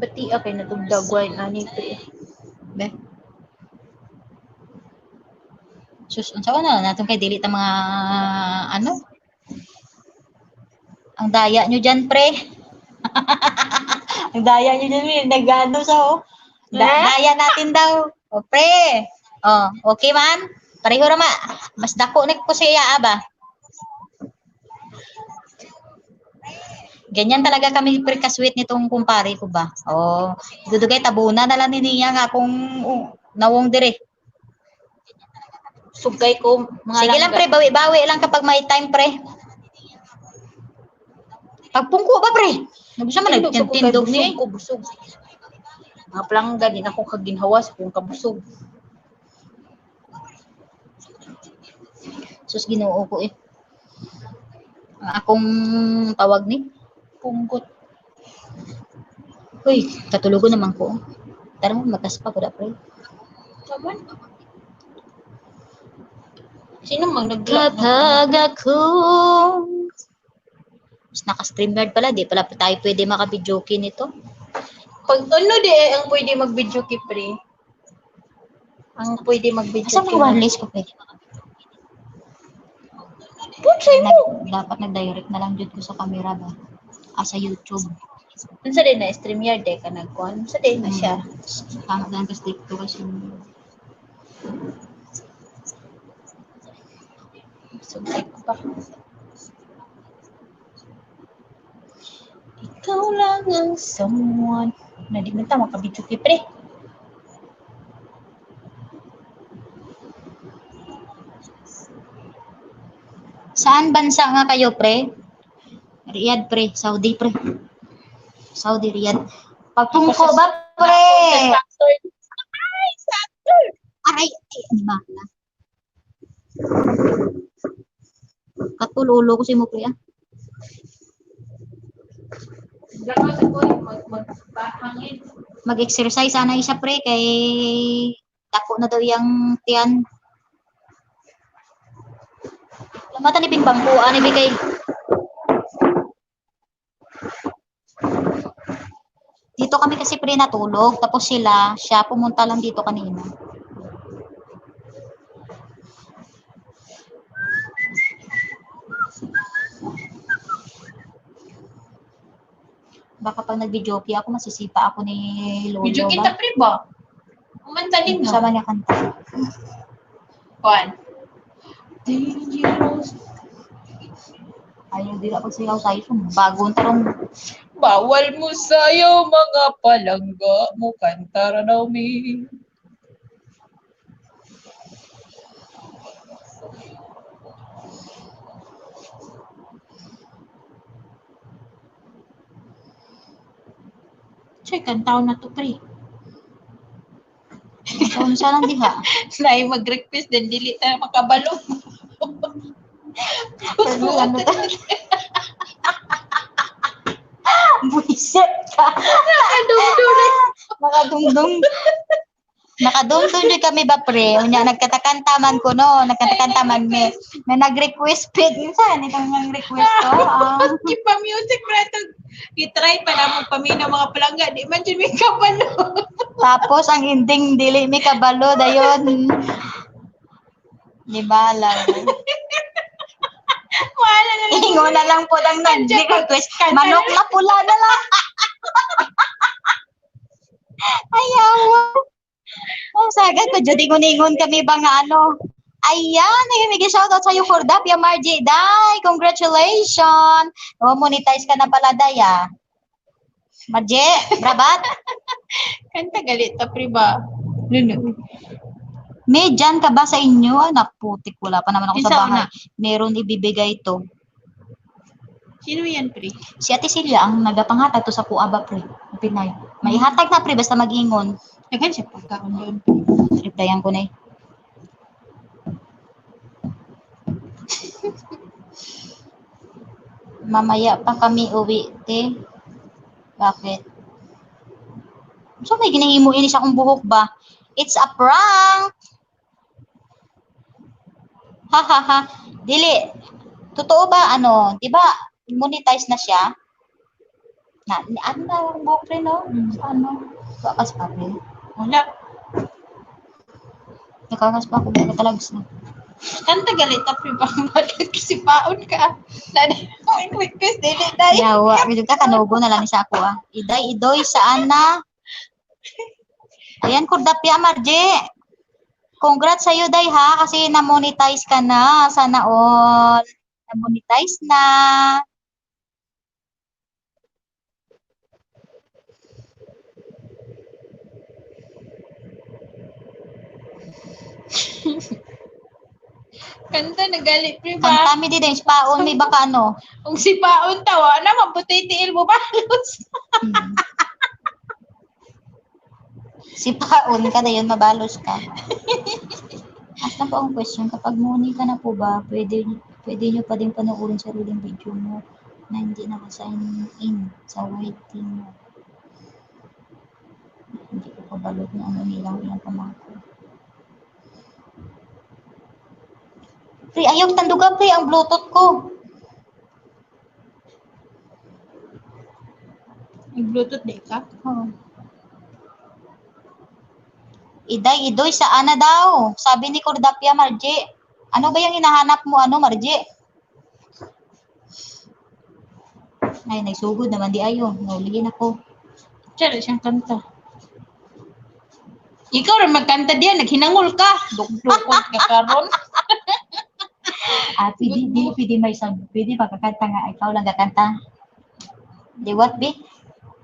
Bati kay natugdagway ani pre. Be. Sus, unsa na natong kay dili ta mga ano? Ang daya nyo dyan, pre. Ang daya nyo dyan, eh. Nag-ano sa oh. Daya natin daw. O, pre. Oh, okay man. Pareho ra ma. Mas dako ni ko siya ba. Ganyan talaga kami pre ka-sweet nitong kumpare ko ba. Oh, dudugay tabuna na lang ni niya nga kung nawong dire. Sugay ko mga Sige lang pre, bawi-bawi lang kapag may time pre. Pagpungko ba pre? Nabisa man nagtindog ni. Busog ko, busog. Mga palangga, di na ako kaginhawa sa kong kabusog. Sus Ginoo ko eh. Ang akong tawag ni Punggot. Uy, katulugo naman ko. Tara mo magkaspa ko da pre. Taman. Sino mang nag Kapag ako Mas naka-StreamYard pala, di pala tayo pwede maka-videoke nito. Pag ano di eh, ang pwede mag-video kay pre? Ang pwede mag-video Asa may wireless ko pwede? Putsay mo! Dapat nag-direct na lang jud ko sa camera ba? Ah, sa YouTube. Unsa din na StreamYard eh ka nagkuan? Unsa din na siya? Tama na ang stricto kasi. Sugay ko pa. Ikaw lang ang someone. Na di man ta maka-video kay pre. Saan bansa nga kayo, pre? Riyadh, pre. Saudi, pre. Saudi, Riyadh. Pagpungko ba, pre? Ay, Saturn! Aray, ay, animala. Katululo ko si mo, pre, ah. Lakaw sa ko magpahangin. Mag-exercise ana isa pre kay dako na daw yang tiyan. Lamatan ni Bing bangko ani bi kay dito kami kasi pre natulog tapos sila siya pumunta lang dito kanina. Baka pag nag-videoke ako, masisipa ako ni Lolo. Video kita pre ba? Umantaling no. Sama niya kanta. Kuan. Dangerous. Ayaw, di ako sayaw sa'yo. Bagong tarong. Bawal mo sayo mga palangga mo kanta ra mi. Check ang taon na to pre. Taon siya lang diha. Nay mag-request din dili ta makabalo. Pero ano ta? Buisit ka. Nakadungdung. Nakadungdung. Nakadungdung din kami ba pre? Unya nagkatakanta man ko no, nagkatakanta man me. May nag-request pit minsan itong nang request ko. Ipa music pre to. I-try pa na mo paminaw mga palangga di man jud mi kabalo. Tapos ang ending dili mi kabalo dayon. Di ba lang? Wala na lang. Ingon na lang po ang nag-request. Manok na pula na lang. Ayaw. Oh, sagad pa jud ingon-ingon kami ba nga ano. Ayan, nagimigi shoutout sa iyo for Dapia Margie. Day, congratulations. Oh, monetize ka na pala, Day, ah. Margie, brabat. Kanta galit ta pre ba? Nuno. May dyan ka ba sa inyo? Anak, putik, wala pa naman ako sa Isa bahay. una. Meron ibibigay ito. Sino yan pre? Si Ate Celia ang nagapanghatag to sa kuha ba, pre? Pinay. May hatag na, pre, basta mag-ingon. Daghan siya pagkaon doon. Replyan ko na eh. Mamaya pa kami uwi, te. Bakit? So may ginahimo ini siya kung buhok ba? It's a prank! Ha ha ha. Dili. Totoo ba ano? 'Di ba monetize na siya? Na ano na ang buhok pre no? Sa ano? Wakas pa pre. Wala. Nakakas pa ako mga talags na. Kanta galit ta pre ba? Si paon ka. Nani mo request dili dai. Yawa, medyo ka kanugo na lang sa ako ah. Iday, idoy, saan na? Ayan, Kurdapia Marje. Congrats sa'yo, Day, ha? Kasi na-monetize ka na. Sana all. Na-monetize na. Kanta nagalit pre ba? Kanta mi di din, paon mi baka ano. Kung si paon tawa na mabuti tiil mo balos. Si paon ka dayon mabalos ka. Ask lang po ang question, kapag muni ka na po ba, pwede nyo pa din panoorin sariling video mo na hindi naka-sign in sa YT mo. Hindi ko kabalot na ano nilang ilang pamangko. Pre, ayaw tanduga pre, ang Bluetooth ko. Yung Bluetooth di ka? Oo. Iday, idoy, saan na daw? Sabi ni Cordapia, Margie. Ano ba yung hinahanap mo, ano, Margie? Ay, nagsugod naman di ayo. Naulihin ako. Tsara siyang kanta. Ikaw rin magkanta diyan, naghinangol ka. Dukdukot ka karon. Ah, pwede, di, pwede may sab, pwede makakanta nga. Ikaw lang kakanta. Di what, be?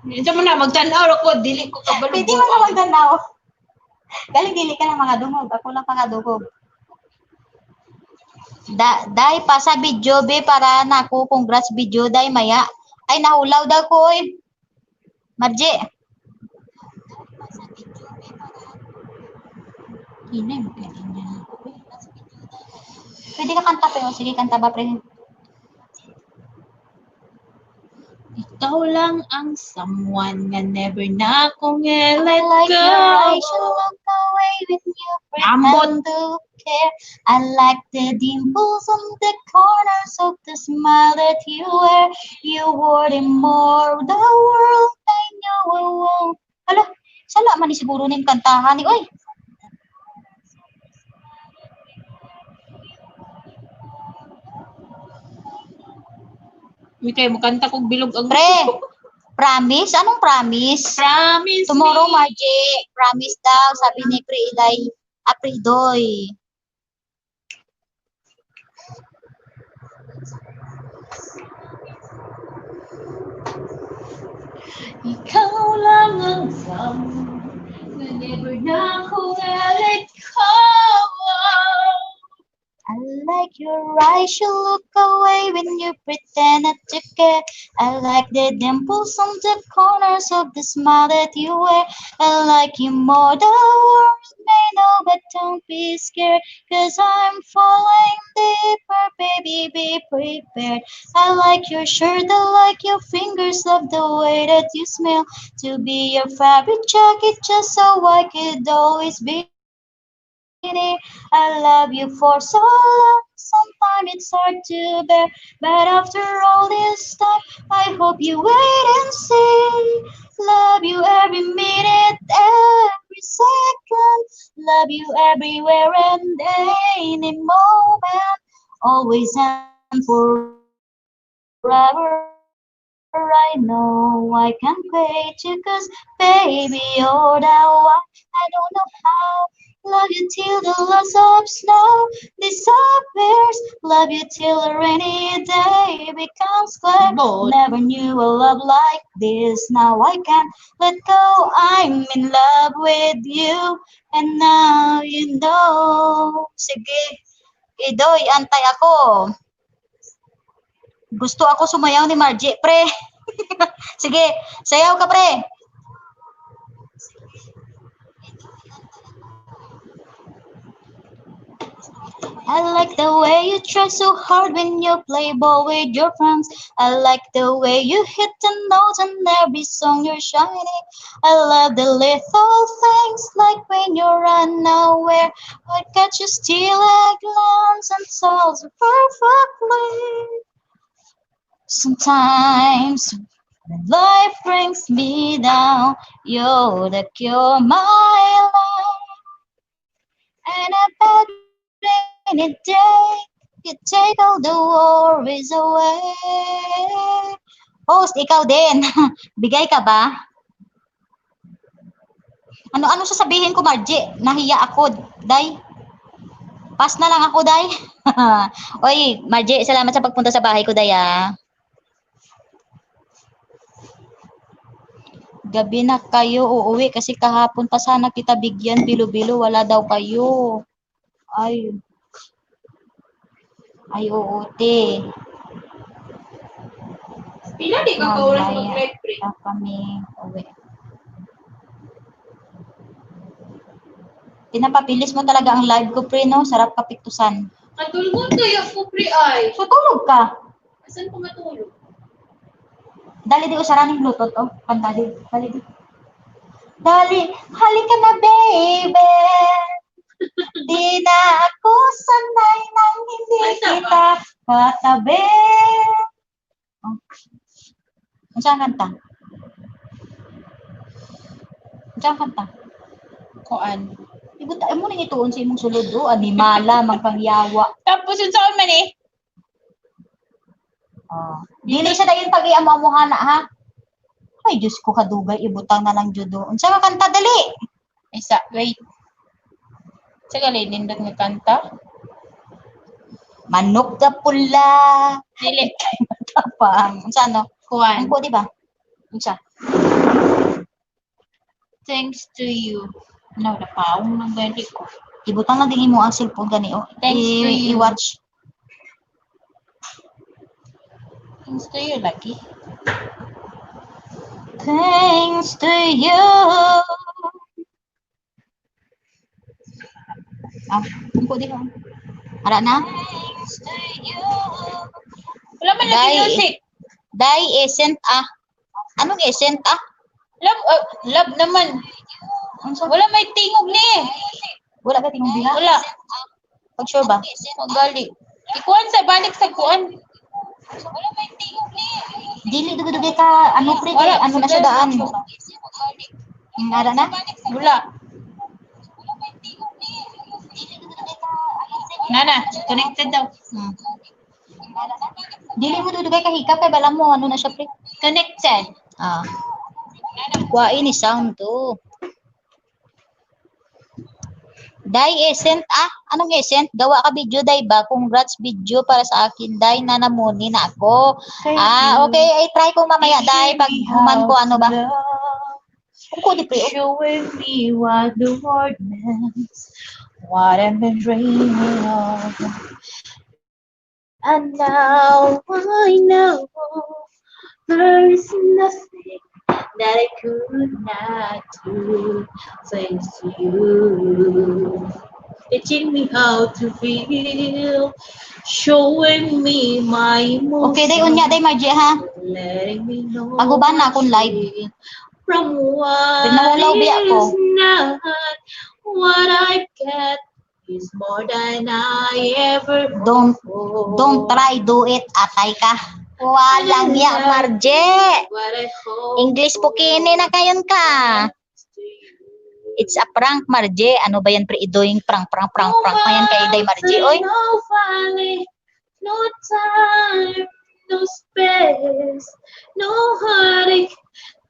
Hindi mo na, magtanaw ako, dili ko kabalo. Pwede mo na magtanaw. Galing dili ka ng mga dungog. Ako lang mga dungog. Day, pa sa video, be, para na ako. Congrats video, day, maya. Ay, nahulaw daw ko, oy. Margie. Hinay mo kaya niya. Pwede ka kanta, pero sige, kanta ba, pre? Ito. Ikaw lang ang someone nga never na akong I let like go. your eyes, you look away when you Ambot. pretend to care. I like the dimples on the corners of the smile that you wear. You wore them more the world I know I won't. Hala, sala man ni siguro ning kantahan ni oy. Uy, kayo, mukanta kong bilog ang Pre, promise? Anong promise? Promise Tomorrow, me. Margie, promise daw, sabi ni Pre Iday, ah, Pre Idoy. Ikaw lang ang someone na never na akong let go. I like your eyes, you look away when you pretend not to care. I like the dimples on the corners of the smile that you wear. I like you more, the world may know, but don't be scared, 'cause I'm falling deeper, baby, be prepared. I like your shirt, I like your fingers, love the way that you smell. To be your favorite jacket, just so I could always be near. I love you for so long, sometimes it's hard to bear, but after all this time, I hope you wait and see. Love you every minute, every second, love you everywhere and any moment, always and forever. I know I can't wait you, 'cause baby, you're the one. I don't know how. Love you till the last of snow disappears. Love you till a rainy day becomes clear. Bot. Never knew a love like this. Now I can't let go. I'm in love with you. And now you know. Sige. Idoy, antay ako. Gusto ako sumayaw ni Margie, pre. Sige, sayaw ka, pre. I like the way you try so hard when you play ball with your friends. I like the way you hit the notes on every song you're shining. I love the little things like when you're unaware. I catch you steal a glance and solves perfectly. Sometimes when life brings me down, you're the cure, my life. And a bad rainy day, you take all the worries away. Host, ikaw din. Bigay ka ba? Ano-ano sasabihin ko, Margie? Nahiya ako, Day. Pass na lang ako, Day. Oy, Margie, salamat sa pagpunta sa bahay ko, Day, ah. Gabi na kayo uuwi kasi kahapon pa sana kita bigyan bilo-bilo, wala daw kayo. Ay. Ay, oo, te. Pila di ka ka oras Mamaya mag-live, pre? pa kami uwi. Pinapabilis mo talaga ang live ko, pre, no? Sarap kapiktusan. Katulgon kaya ko, pre, ay. So, tulog ka. Asan ko matulog? Dali di usaran ng Bluetooth, oh. Pandali. Dali di. Dali, halika na, baby. Di na ako sanay nang hindi Ay, tama. kita katabi. Oh. Unsa ang kanta? Unsa ang kanta? Kuan. Ibuta mo ning ituon sa imong sulod, oh, animala man kang yawa. Tapos yun saan man eh? Oh. Dili siya dayon pag iamo-amuhan na, ha? Ay, Diyos ko, kadugay, ibutang na lang judo. Unsa ka kanta, dali? Isa, wait. Sa gali, nindot nga kanta? Manok na pula. Dili. Tapang. Unsa, no? Kuan. Ang ko, di ba? Unsa? Thanks to you. No, napaong ng gali ko. Ibutang na din imo ang cellphone gani, oh. Thanks to you. I-watch. Thanks to you, lagi. Thanks to you. Ah, ang ko, di ba? Ara na? Thanks to you. Wala man lagi Dai. music. Dai isn't a. Anong isn't ah? Love, love naman. Unsa? Wala may tingog ni. Wala ba tingog diha? Wala. Pag sure ba? Magali. Ikuan sa balik sa kuan. Dili dugay ka ano pre kay Wala. ano na siya daan. Ara na? Wala. Nana, connected daw. Dili mo dugay ka hikap kay bala mo ano na siya pre. Connected. Ah. Kuwain ni sound to. Dai isn't ah. Anong isn't? Gawa ka video dai ba? Congrats video para sa akin dai na namuni na ako. Ah, okay. Ay try ko mamaya dai pag human ko ano ba? Kung ko di pre. Oh. Showing me what the world means, what I've been dreaming of. And now I know there is nothing that I could not do. Thanks to you, teaching me how to feel, showing me my emotions. Okay, dai unya dai Margie ha. Letting me know Paguban na akong live. from what Pinahulaw biya ko. is not what I get is more than I ever Don't hoped for. Don't try do it atay ka. Walang ya Margie. What I hope English po kini na kayon ka. It's a prank, Margie. Ano ba yan, pre? Idoing prank, prank, prank, prank. Pa yan kay Day Margie, oy. No valley, no time, no space, no heartache,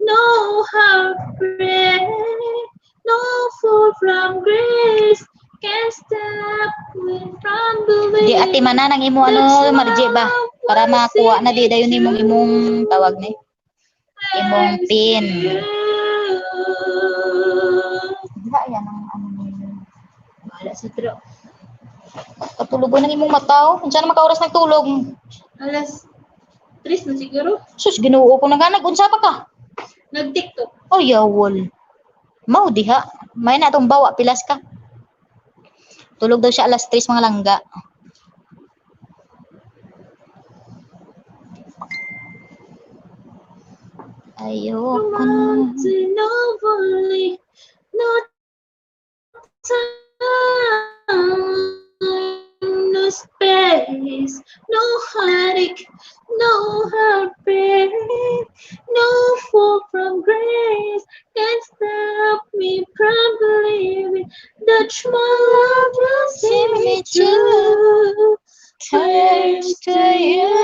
no heartbreak, no fall from grace can stop me from believing. Di ati manan ang imo ano, Margie ba? Para makuha na di dayon imong imong tawag ni. Imong pin. Diha yan ang ano ni. Wala sa tro. Katulog ng imong mata oh. Unsa na maka oras nagtulog? Alas 3 na siguro. Sus, Ginoo ko na nga nag-unsa pa ka? Nag-TikTok. Oh, yawol. Mao diha. May na atong bawa pilas ka. Tulog daw siya alas 3 mga langga. Ayoko No na. mountain, no valley, no time, no space, no heartache, no heartbreak, no fall from grace can stop me from believing that my love will see me through. Thanks to you,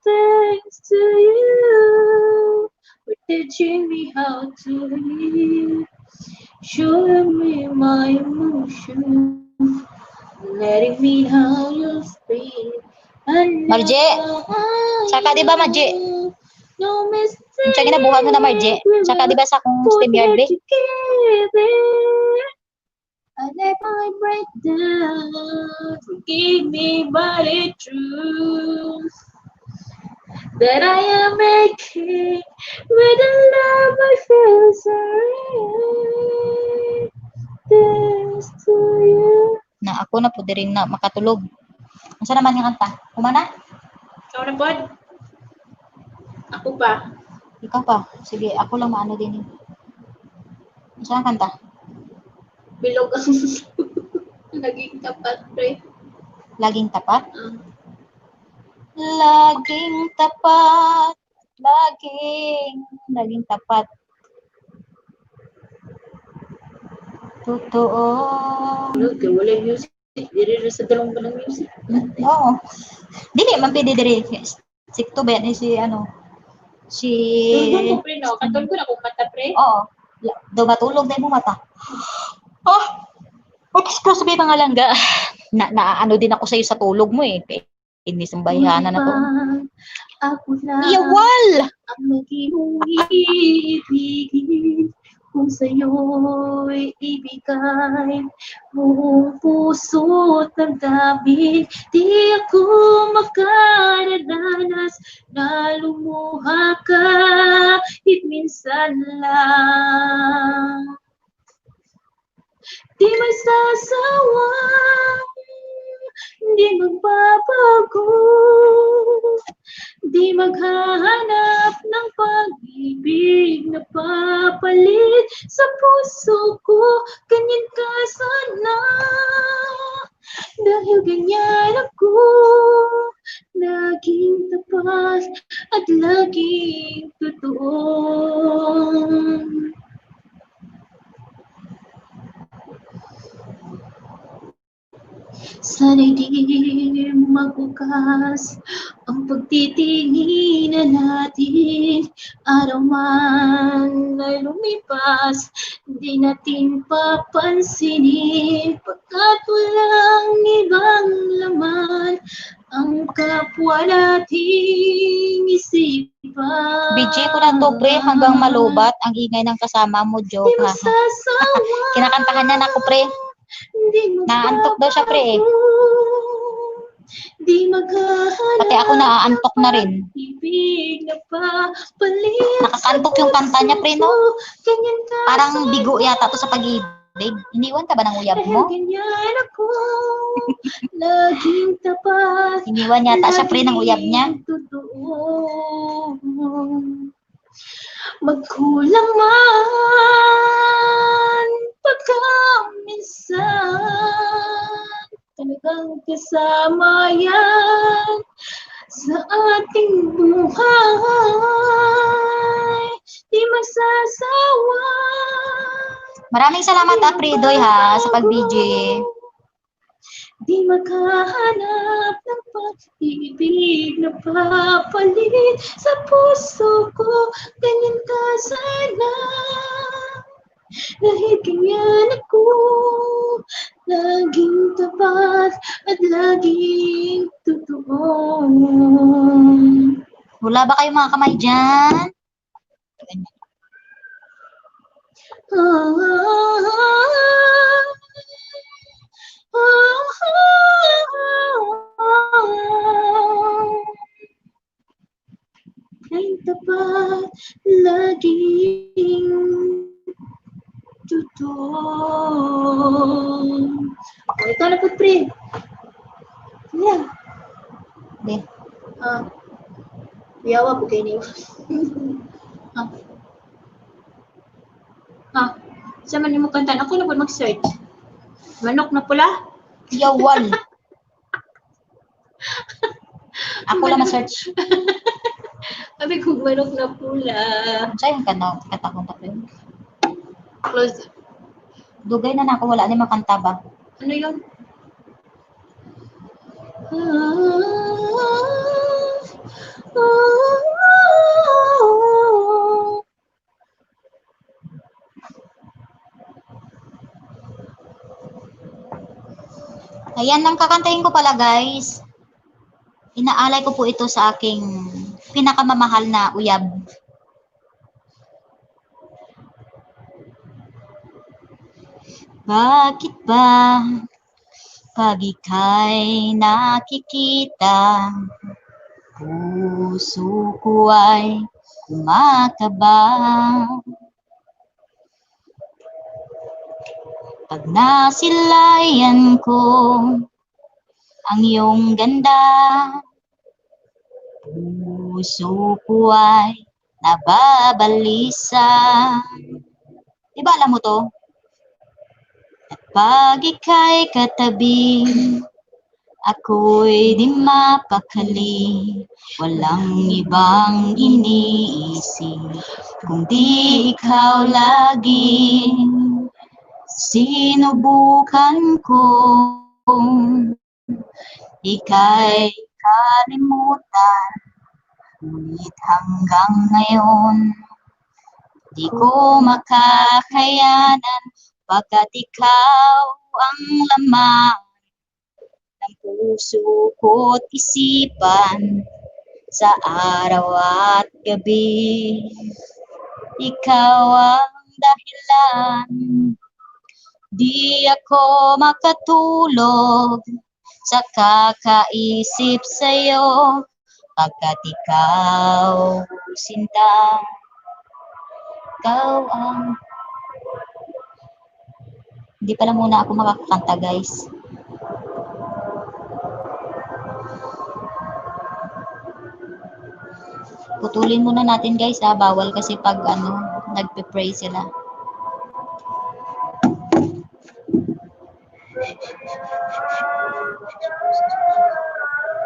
thanks to you for teaching me how to live, showing me my emotions, letting me know you feel. And Margie, now I saka di ba, Margie? know no mistake. Unsa ginabuhat mo na Margie? Saka di ba sa akong Put StreamYard it be? together. I let my breakdown. Forgive me, but it's true that I am making with the love I feel so real. Thanks to you. Na ako na po diri na makatulog. Unsa naman nga kanta? Humana? Ikaw na, Pod? Ako pa. Ikaw pa. Sige, ako lang maano din eh. Unsa ang kanta? Bilog ang naging tapat, pre. Laging tapat? Ah. Laging tapat. Laging, laging tapat. Totoo. Ano, kay wala yung music. Diri ra sa dalawang ba ng music? Oo. Dili man pwede diri. Sikto ba yan eh, si ano? Si Tulog ko, pre, no? Katol ko na kung mata, pre. Oo. Daw matulog dahil mo mata. Oh! Excuse me mga langga. Na, na ano din ako sa'yo sa tulog mo eh. Kaya inis ang bayhana na to. Ako na Iyawal! ang lagi mong iibigin. Kung sa'yo'y ibigay buong puso't damdamin, di ako makararanas na lumuha ka kahit minsan lang. Di magsasawa, di magbabago, di Di maghahanap ng pag-ibig na papalit sa puso ko. Ganyan ka sana, dahil ganyan ako, laging tapat at laging totoo. Sana'y di magbukas ang pagtitinginan natin. Araw man ay lumipas, di natin papansinin, pagkat walang ibang laman ang kapwa nating isipan. BG ko na to, pre, hanggang malubat ang ingay ng kasama mo, Di joke ha. magsasawa. Kinakantahan niya na ako, pre. Di Naantok daw siya, pre, eh. magbabago. Di maghahanap Pati ako naaantok na rin. Ibig na papalit Nakakantok yung kanta niya, pre, no? Ganyan ka Parang sana. bigo yata to sa pag-ibig. Iniwan ka ba ng uyab Dahil mo? ganyan ako, laging tapat, Iniwan yata siya, pre, ng uyab niya. laging totoo. Magkulang man pagka minsan, talagang kasama yan sa ating buhay. Di magsasawa. Maraming salamat, ha, pre, Doy, ha, sa pag-BG. Di makahanap ng pag-ibig na papalit sa puso ko. Ganyan ka sana, dahil ganyan ako, laging tapat at laging totoo. Wala ba kayong mga kamay dyan? Ganyan. Ah, ah, ah, laging tapat, laging totoo. O, ikaw na po, pre. Yan. Di. Ah. Kuyawa po kayo niyo. Ah. Ah. Sa man mo kantan, ako na po mag-search. Manok na pula? Yawal. Ako lang ma-search. Sabi ko, manok na pula. Sa'yo yung kanta, kanta kong tatlo. Close. Dugay na na ako, wala ni makanta ba? Ano yun? Ah, ah. Ayan, ang kakantahin ko pala, guys. Inaalay ko po ito sa aking pinakamamahal na uyab. Bakit ba pag ika'y nakikita, puso ko ay kumakaba? Pag nasilayan ko ang iyong ganda, puso ko ay nababalisa. Di ba alam mo to? At pag ika'y katabi, ako'y di mapakali. Walang ibang iniisip, kundi ikaw lagi. Sinubukan ko ika'y kalimutan, ngunit hanggang ngayon di ko makakayanan, pagkat ikaw ang laman ng puso ko't isipan sa araw at gabi. Ikaw ang dahilan, di ako makatulog sa kakaisip sa'yo, pagkat ikaw, sinta, ikaw ang... Hindi pala muna ako makakanta, guys. Putulin muna natin, guys, ha. Bawal kasi pag ano, nagpe-pray sila.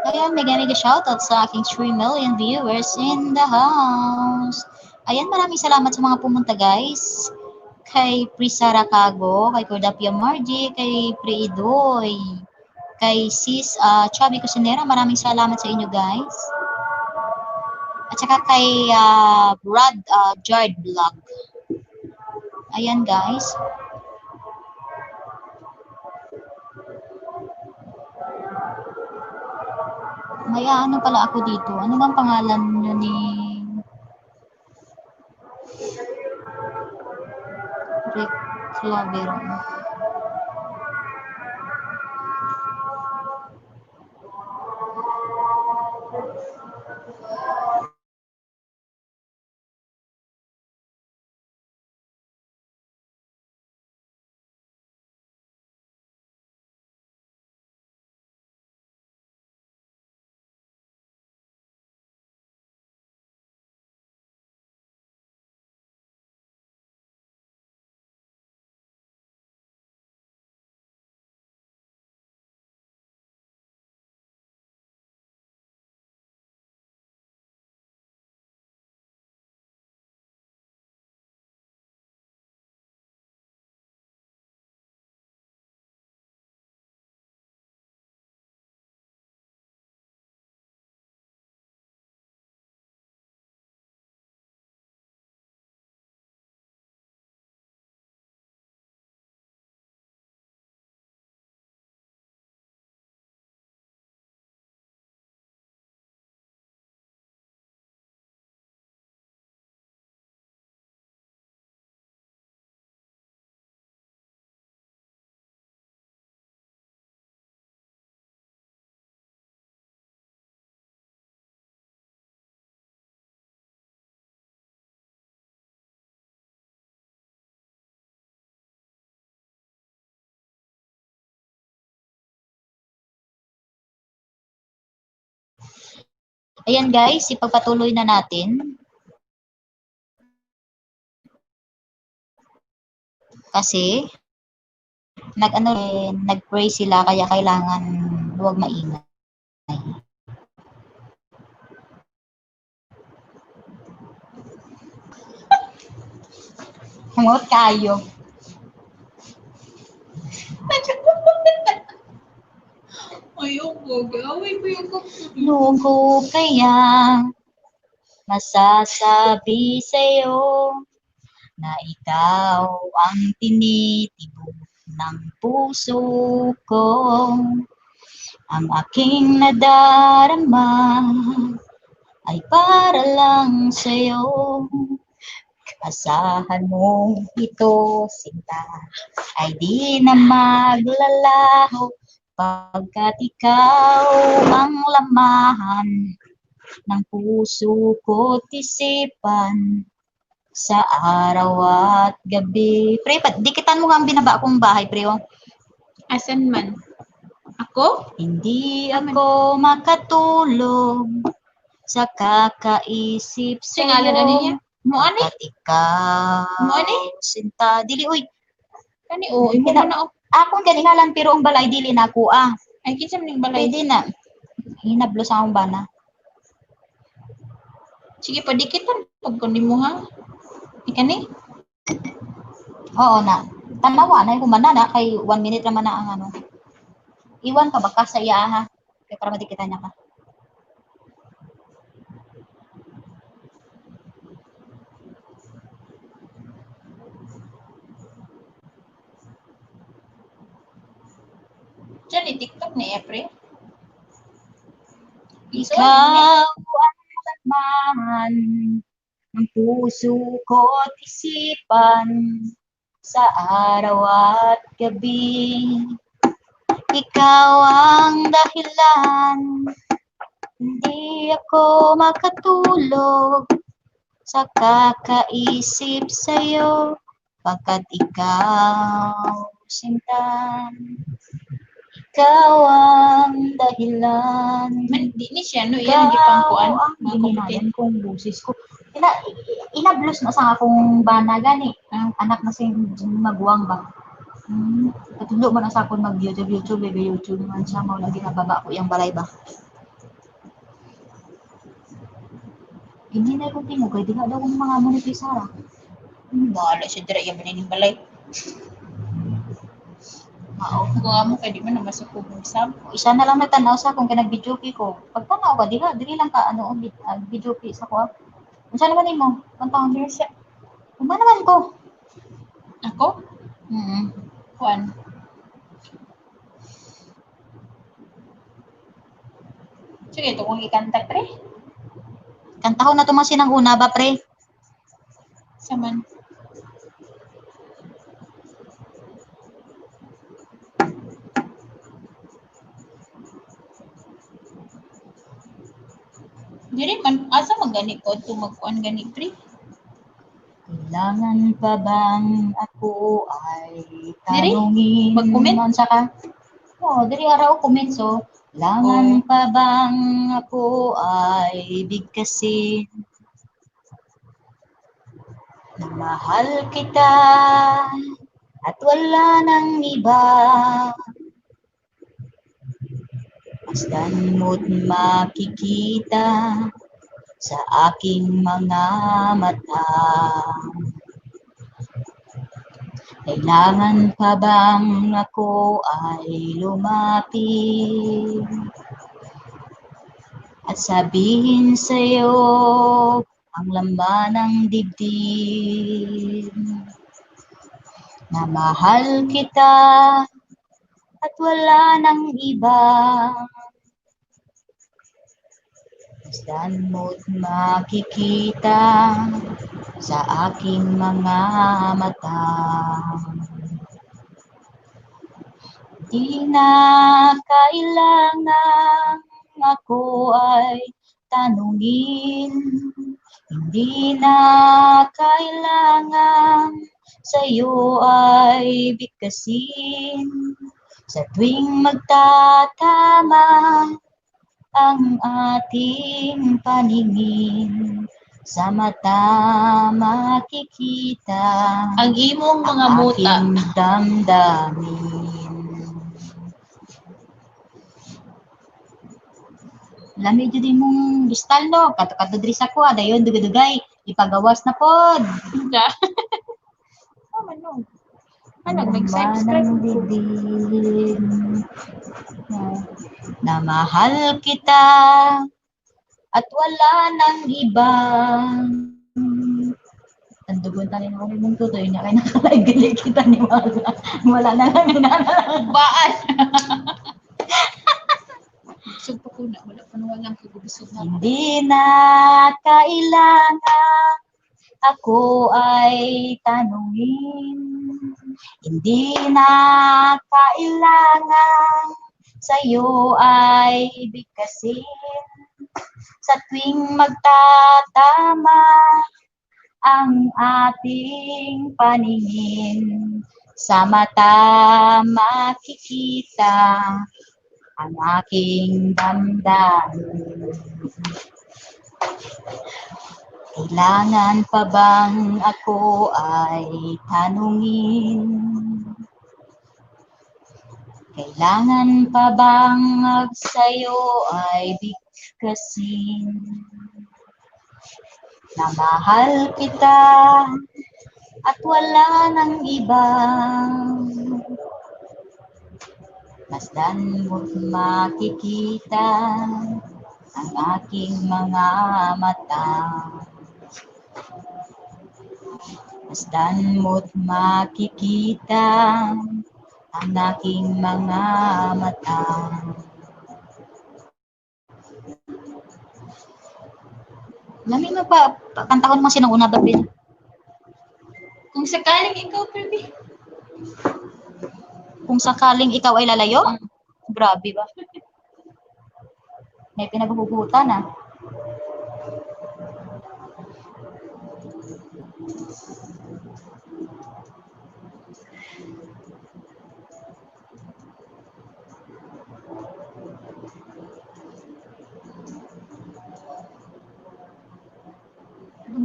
Ayan, mega mega shoutout sa aking 3 million viewers in the house. Ayan, maraming salamat sa mga pumunta, guys. Kay Prisara Kago, kay Cordapia Margie, kay Pre Idoy, kay Sis Chubby Cusinera. Maraming salamat sa inyo, guys. At saka kay Brad Jard Vlog. Ayan, guys. May ano pala ako dito. Ano bang pangalan nyo ni Rick Claveron? Ayan guys, ipagpatuloy na natin. Kasi nag-pray sila kaya kailangan huwag maingay. Hangot kayo. Ayoko, gawin ko yung Noon ko kaya masasabi sa'yo na ikaw ang tinitibok ng puso ko. Ang aking nadarama ay para lang sa'yo. Asahan mo ito, sinta, ay di na maglalaho pagkat ikaw ang lamahan ng puso ko't isipan sa araw at gabi. Pre, dikitan mo nga ang binaba kong bahay, pre. Oh. Asan man? Ako? Hindi ako makatulog sa kakaisip sa'yo. Singalan ano niya? Mo ani? At ikaw. Mo ani? Sinta. Dili, uy. Kani, oh. Imo mo na, oh. Akong ganingalan pero ang balay dili na ako, ah. Ay, kinsa man ning balay? Pwede na. Hinablo sa akong bana. Sige, padikitan pag kunin mo, ha? Ikani? Oo na. Tanawa na, humana na. Kay 1 minute naman na ang ano. Iwan pa ba ka sa iya, ha? Kaya para madikitan niya ka. Diyan, i-TikTok ni Efre. Ikaw ang laman ng puso ko't isipan sa araw at gabi. Ikaw ang dahilan, hindi ako makatulog sa kakaisip sa'yo, pagkat ikaw, sinta. Ikaw ang dahilan. Man, di ni siya, no? Iyan, gipangkuan. Ikaw ang Mga gininayan kong busis ko. Inablos na sa akong bana gani. Ah. Anak na sing maguwang ba. Katulo man na sa akong mag YouTube, YouTube, baby, YouTube man siya mao lagi nababa ko iyang balay ba. Hindi na kong tingog kay diha daw kong mga monetize ra. Bahala siya dira iya banining balay. Mao. Kung amo kay di man na masukog og sab. Isa na lang nagtanaw sa akong kay nag-video ko. Pagtanaw ka diha, diri lang ka ano video sa ko. Unsa naman nimo? Kantahon Dira siya. Uma naman ko. Ako? Kuan. Sige, ito kong ikanta, pre. Kantahon na tumasin ang una ba, pre? Saman. Diri man, asa man gani ko ito magkuan gani, pre? Kailangan pa bang ako ay Diri? tanungin? Mag-comment? Unsa ka? Oo, diri ara o comment so. Kailangan pa bang ako ay bigkasin? Na mahal kita at wala nang iba. Masdan mo't makikita sa aking mga mata. Kailangan pa bang ako ay lumapit at sabihin sa'yo ang laman ng dibdib na mahal kita at wala nang iba? Masdan mo't makikita sa aking mga mata. Di na kailangang ako ay tanungin. Hindi na kailangang sa'yo ay bigkasin. Sa tuwing magtatama ang ating paningin, sa mata makikita ang imong mga ang muta. aking damdamin. Lami jud imong gistal no, kato-kato diri sa kuha dayon dugay-dugay ipagawas na pod. Da. Oh, man no. Ano, nag-subscribe Manang dibdib na mahal kita at wala nang iba. Tandugon tanin ako mong tutoy niya kay nakalive gali kita ni wala. Wala na lang na lang. Baan. Busog pa ko na, wala pa nawalang kagubusog na. Hindi na kailangan ako ay tanungin. Hindi na kailangan sa'yo ay bigkasin. Sa tuwing magtatama ang ating paningin, sa mata makikita ang aking damdamin. Kailangan pa bang ako ay tanungin? Kailangan pa bang sa'yo ay bigkasin? Na mahal kita at wala nang iba. Masdan mo't makikita ang aking mga mata. Masdan mo't makikita ang aking mga mata. Lami mo pa, kantahon mo sinang una ba, Bill? Kung sakaling ikaw, baby. Kung sakaling ikaw ay lalayo? Grabe ba? May pinaghuhugutan ah.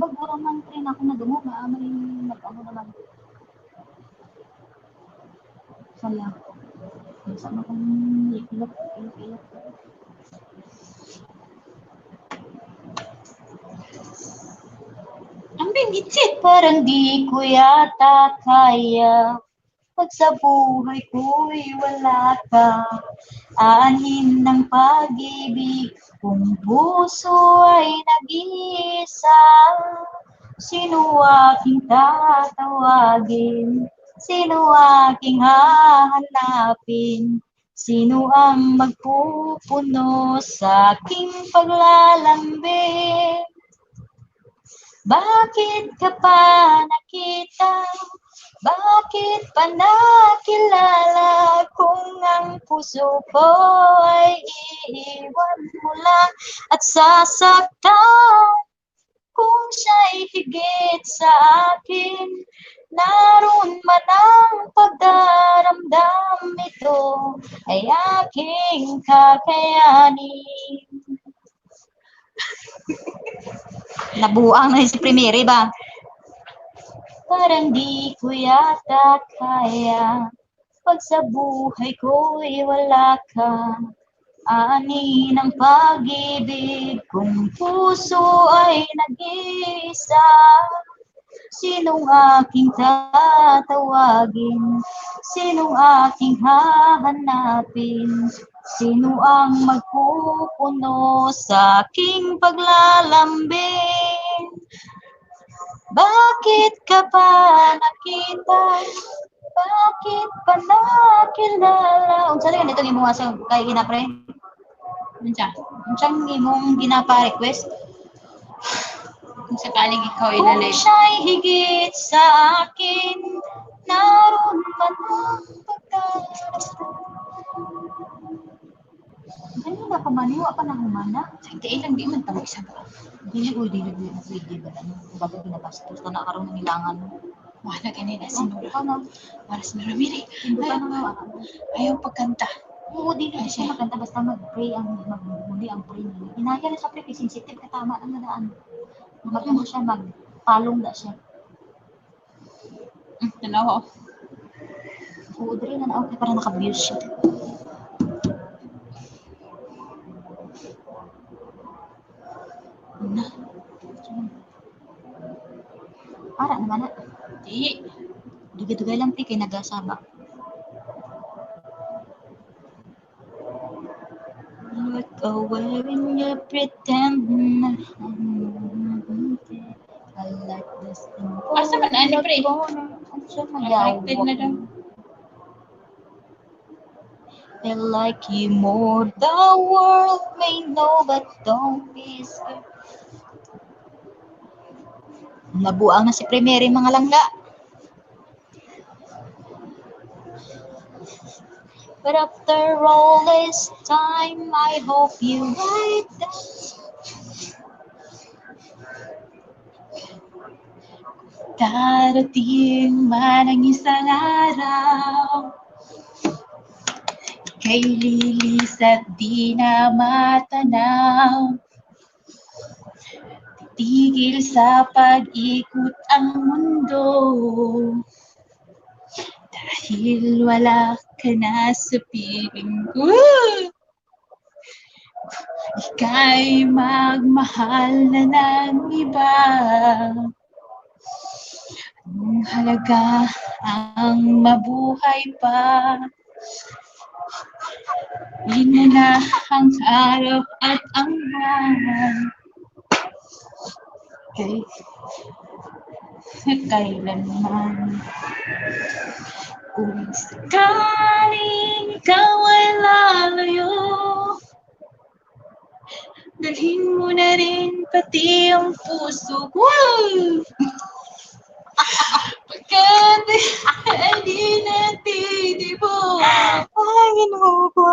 Bago ra man pre na ako nadungog naa man nag-ano naman. Sala. Unsa man kung ilok ilok ilok. Ambing gitsit. Parang di ko yata kaya pag sa buhay ko'y wala ka. Aanhin ng pag-ibig kung puso ay nag-iisa. Sino aking tatawagin? Sino aking hahanapin? Sino ang magpupuno sa aking paglalambing? Bakit ka pa nakita? Bakit pa nakilala? Kung ang puso ko ay iiwan mo lang at sasaktan. Kung siya'y higit sa akin, naroon man ang pagdaramdam ito ay aking kakayanin. Nabuang na si Primere ba? Parang di ko yata kaya pag sa buhay ko'y wala ka. Aanin ang pag-ibig kung puso ay nag-iisa. Sinong aking tatawagin? Sinong aking hahanapin? Sino ang magpupuno sa aking paglalambing? Bakit ka pa nakita? Bakit pa nakilala? Unsa rin itong imong asa kay ginapre? Unsa? Unsang imong ginapa-request? Kung sakaling ikaw ay Kung lalay. siya'y higit sa akin, naroon man ang pagkaramdam. Kanina pa man, wa pa na humana. Sa lang di man tamo isa ba. Dili, uy, dili, dili, dili, ba ano, bago ginabastos na nakaroon ng ilangan. Wala gani na si Nora. Ano? Wala si Nora Miri. Hindi pa na Ayaw pagkanta. Oo, dili na siya magkanta basta mag-pray ang magmuli ang pray niya. Inaya na siya pre, kay sensitive ka tama ang nadaan. Mag-ano siya, magpalong na siya. Tanawa. Oo, diri na na okay para naka-views siya. Na. Para naman na. Di. Dugay-dugay lang pre kay nagasaba. Look away when you pretend na I like this thing. Asa man ani, pre? Asa Connected na daw. I like you more, the world may know, but don't be scared. Nabuang na si Primere mga langga. But after all this time, I hope you write that. Darating man ang isang araw, kay lilis at di na matanaw. Titigil sa pag-ikot ang mundo, dahil wala ka na sa piling ko. Ika'y magmahal na ng iba. Anong halaga ang mabuhay pa? Hindi mo na ang araw at ang buwan. Kay kailanman. Kung sakaling ikaw ay lalayo, dalhin mo na rin pati ang puso ko. Pagkat ay di natitibok Ay, Ginoo ko.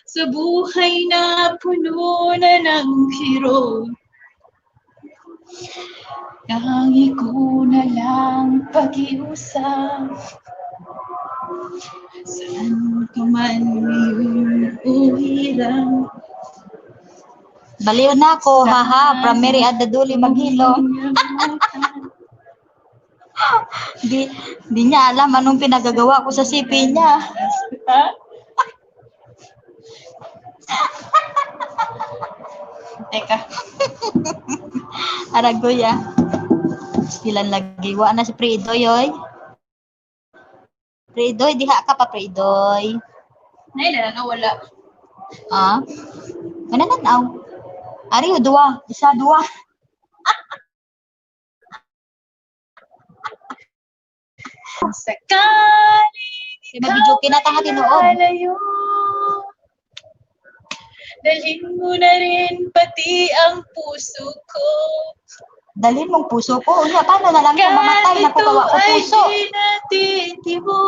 sa buhay na puno na ng kirot. Tangi ko na lang pag-iusap. Saan ka man ngayon o hirap. Baliw na ako, haha. From Mary Adaduli, maghilom. Makalimutan. Di niya alam anong pinagagawa ko sa CP niya. Ha? Teka. Aragoy ah. Silan lagi. Wa na si Pre Idoy, oy. Pre Idoy, diha ka pa, Pre Idoy. Nay, na wala. Ah? Manananaw. Ari, duwa. Isa, duwa. Sakaling Kaya mag-joke na ta nga tinuod. lalayo, dalhin mo na rin pati ang puso ko. Dalhin mong puso ko. Unya, paano na lang kung mamatay na Kahit ko kawa ito ko ay puso? di natitimo.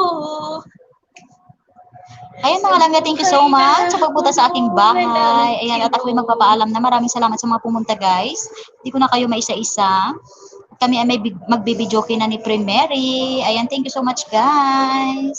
Ayan, mga langga, thank you so much sa pagpunta sa aking bahay. Ayan, at ako'y magpapaalam na. Maraming salamat sa mga pumunta, guys. Hindi ko na kayo maisa-isa. Kami ay may magbibidyoke na ni Pre Mary. Ayan, thank you so much, guys.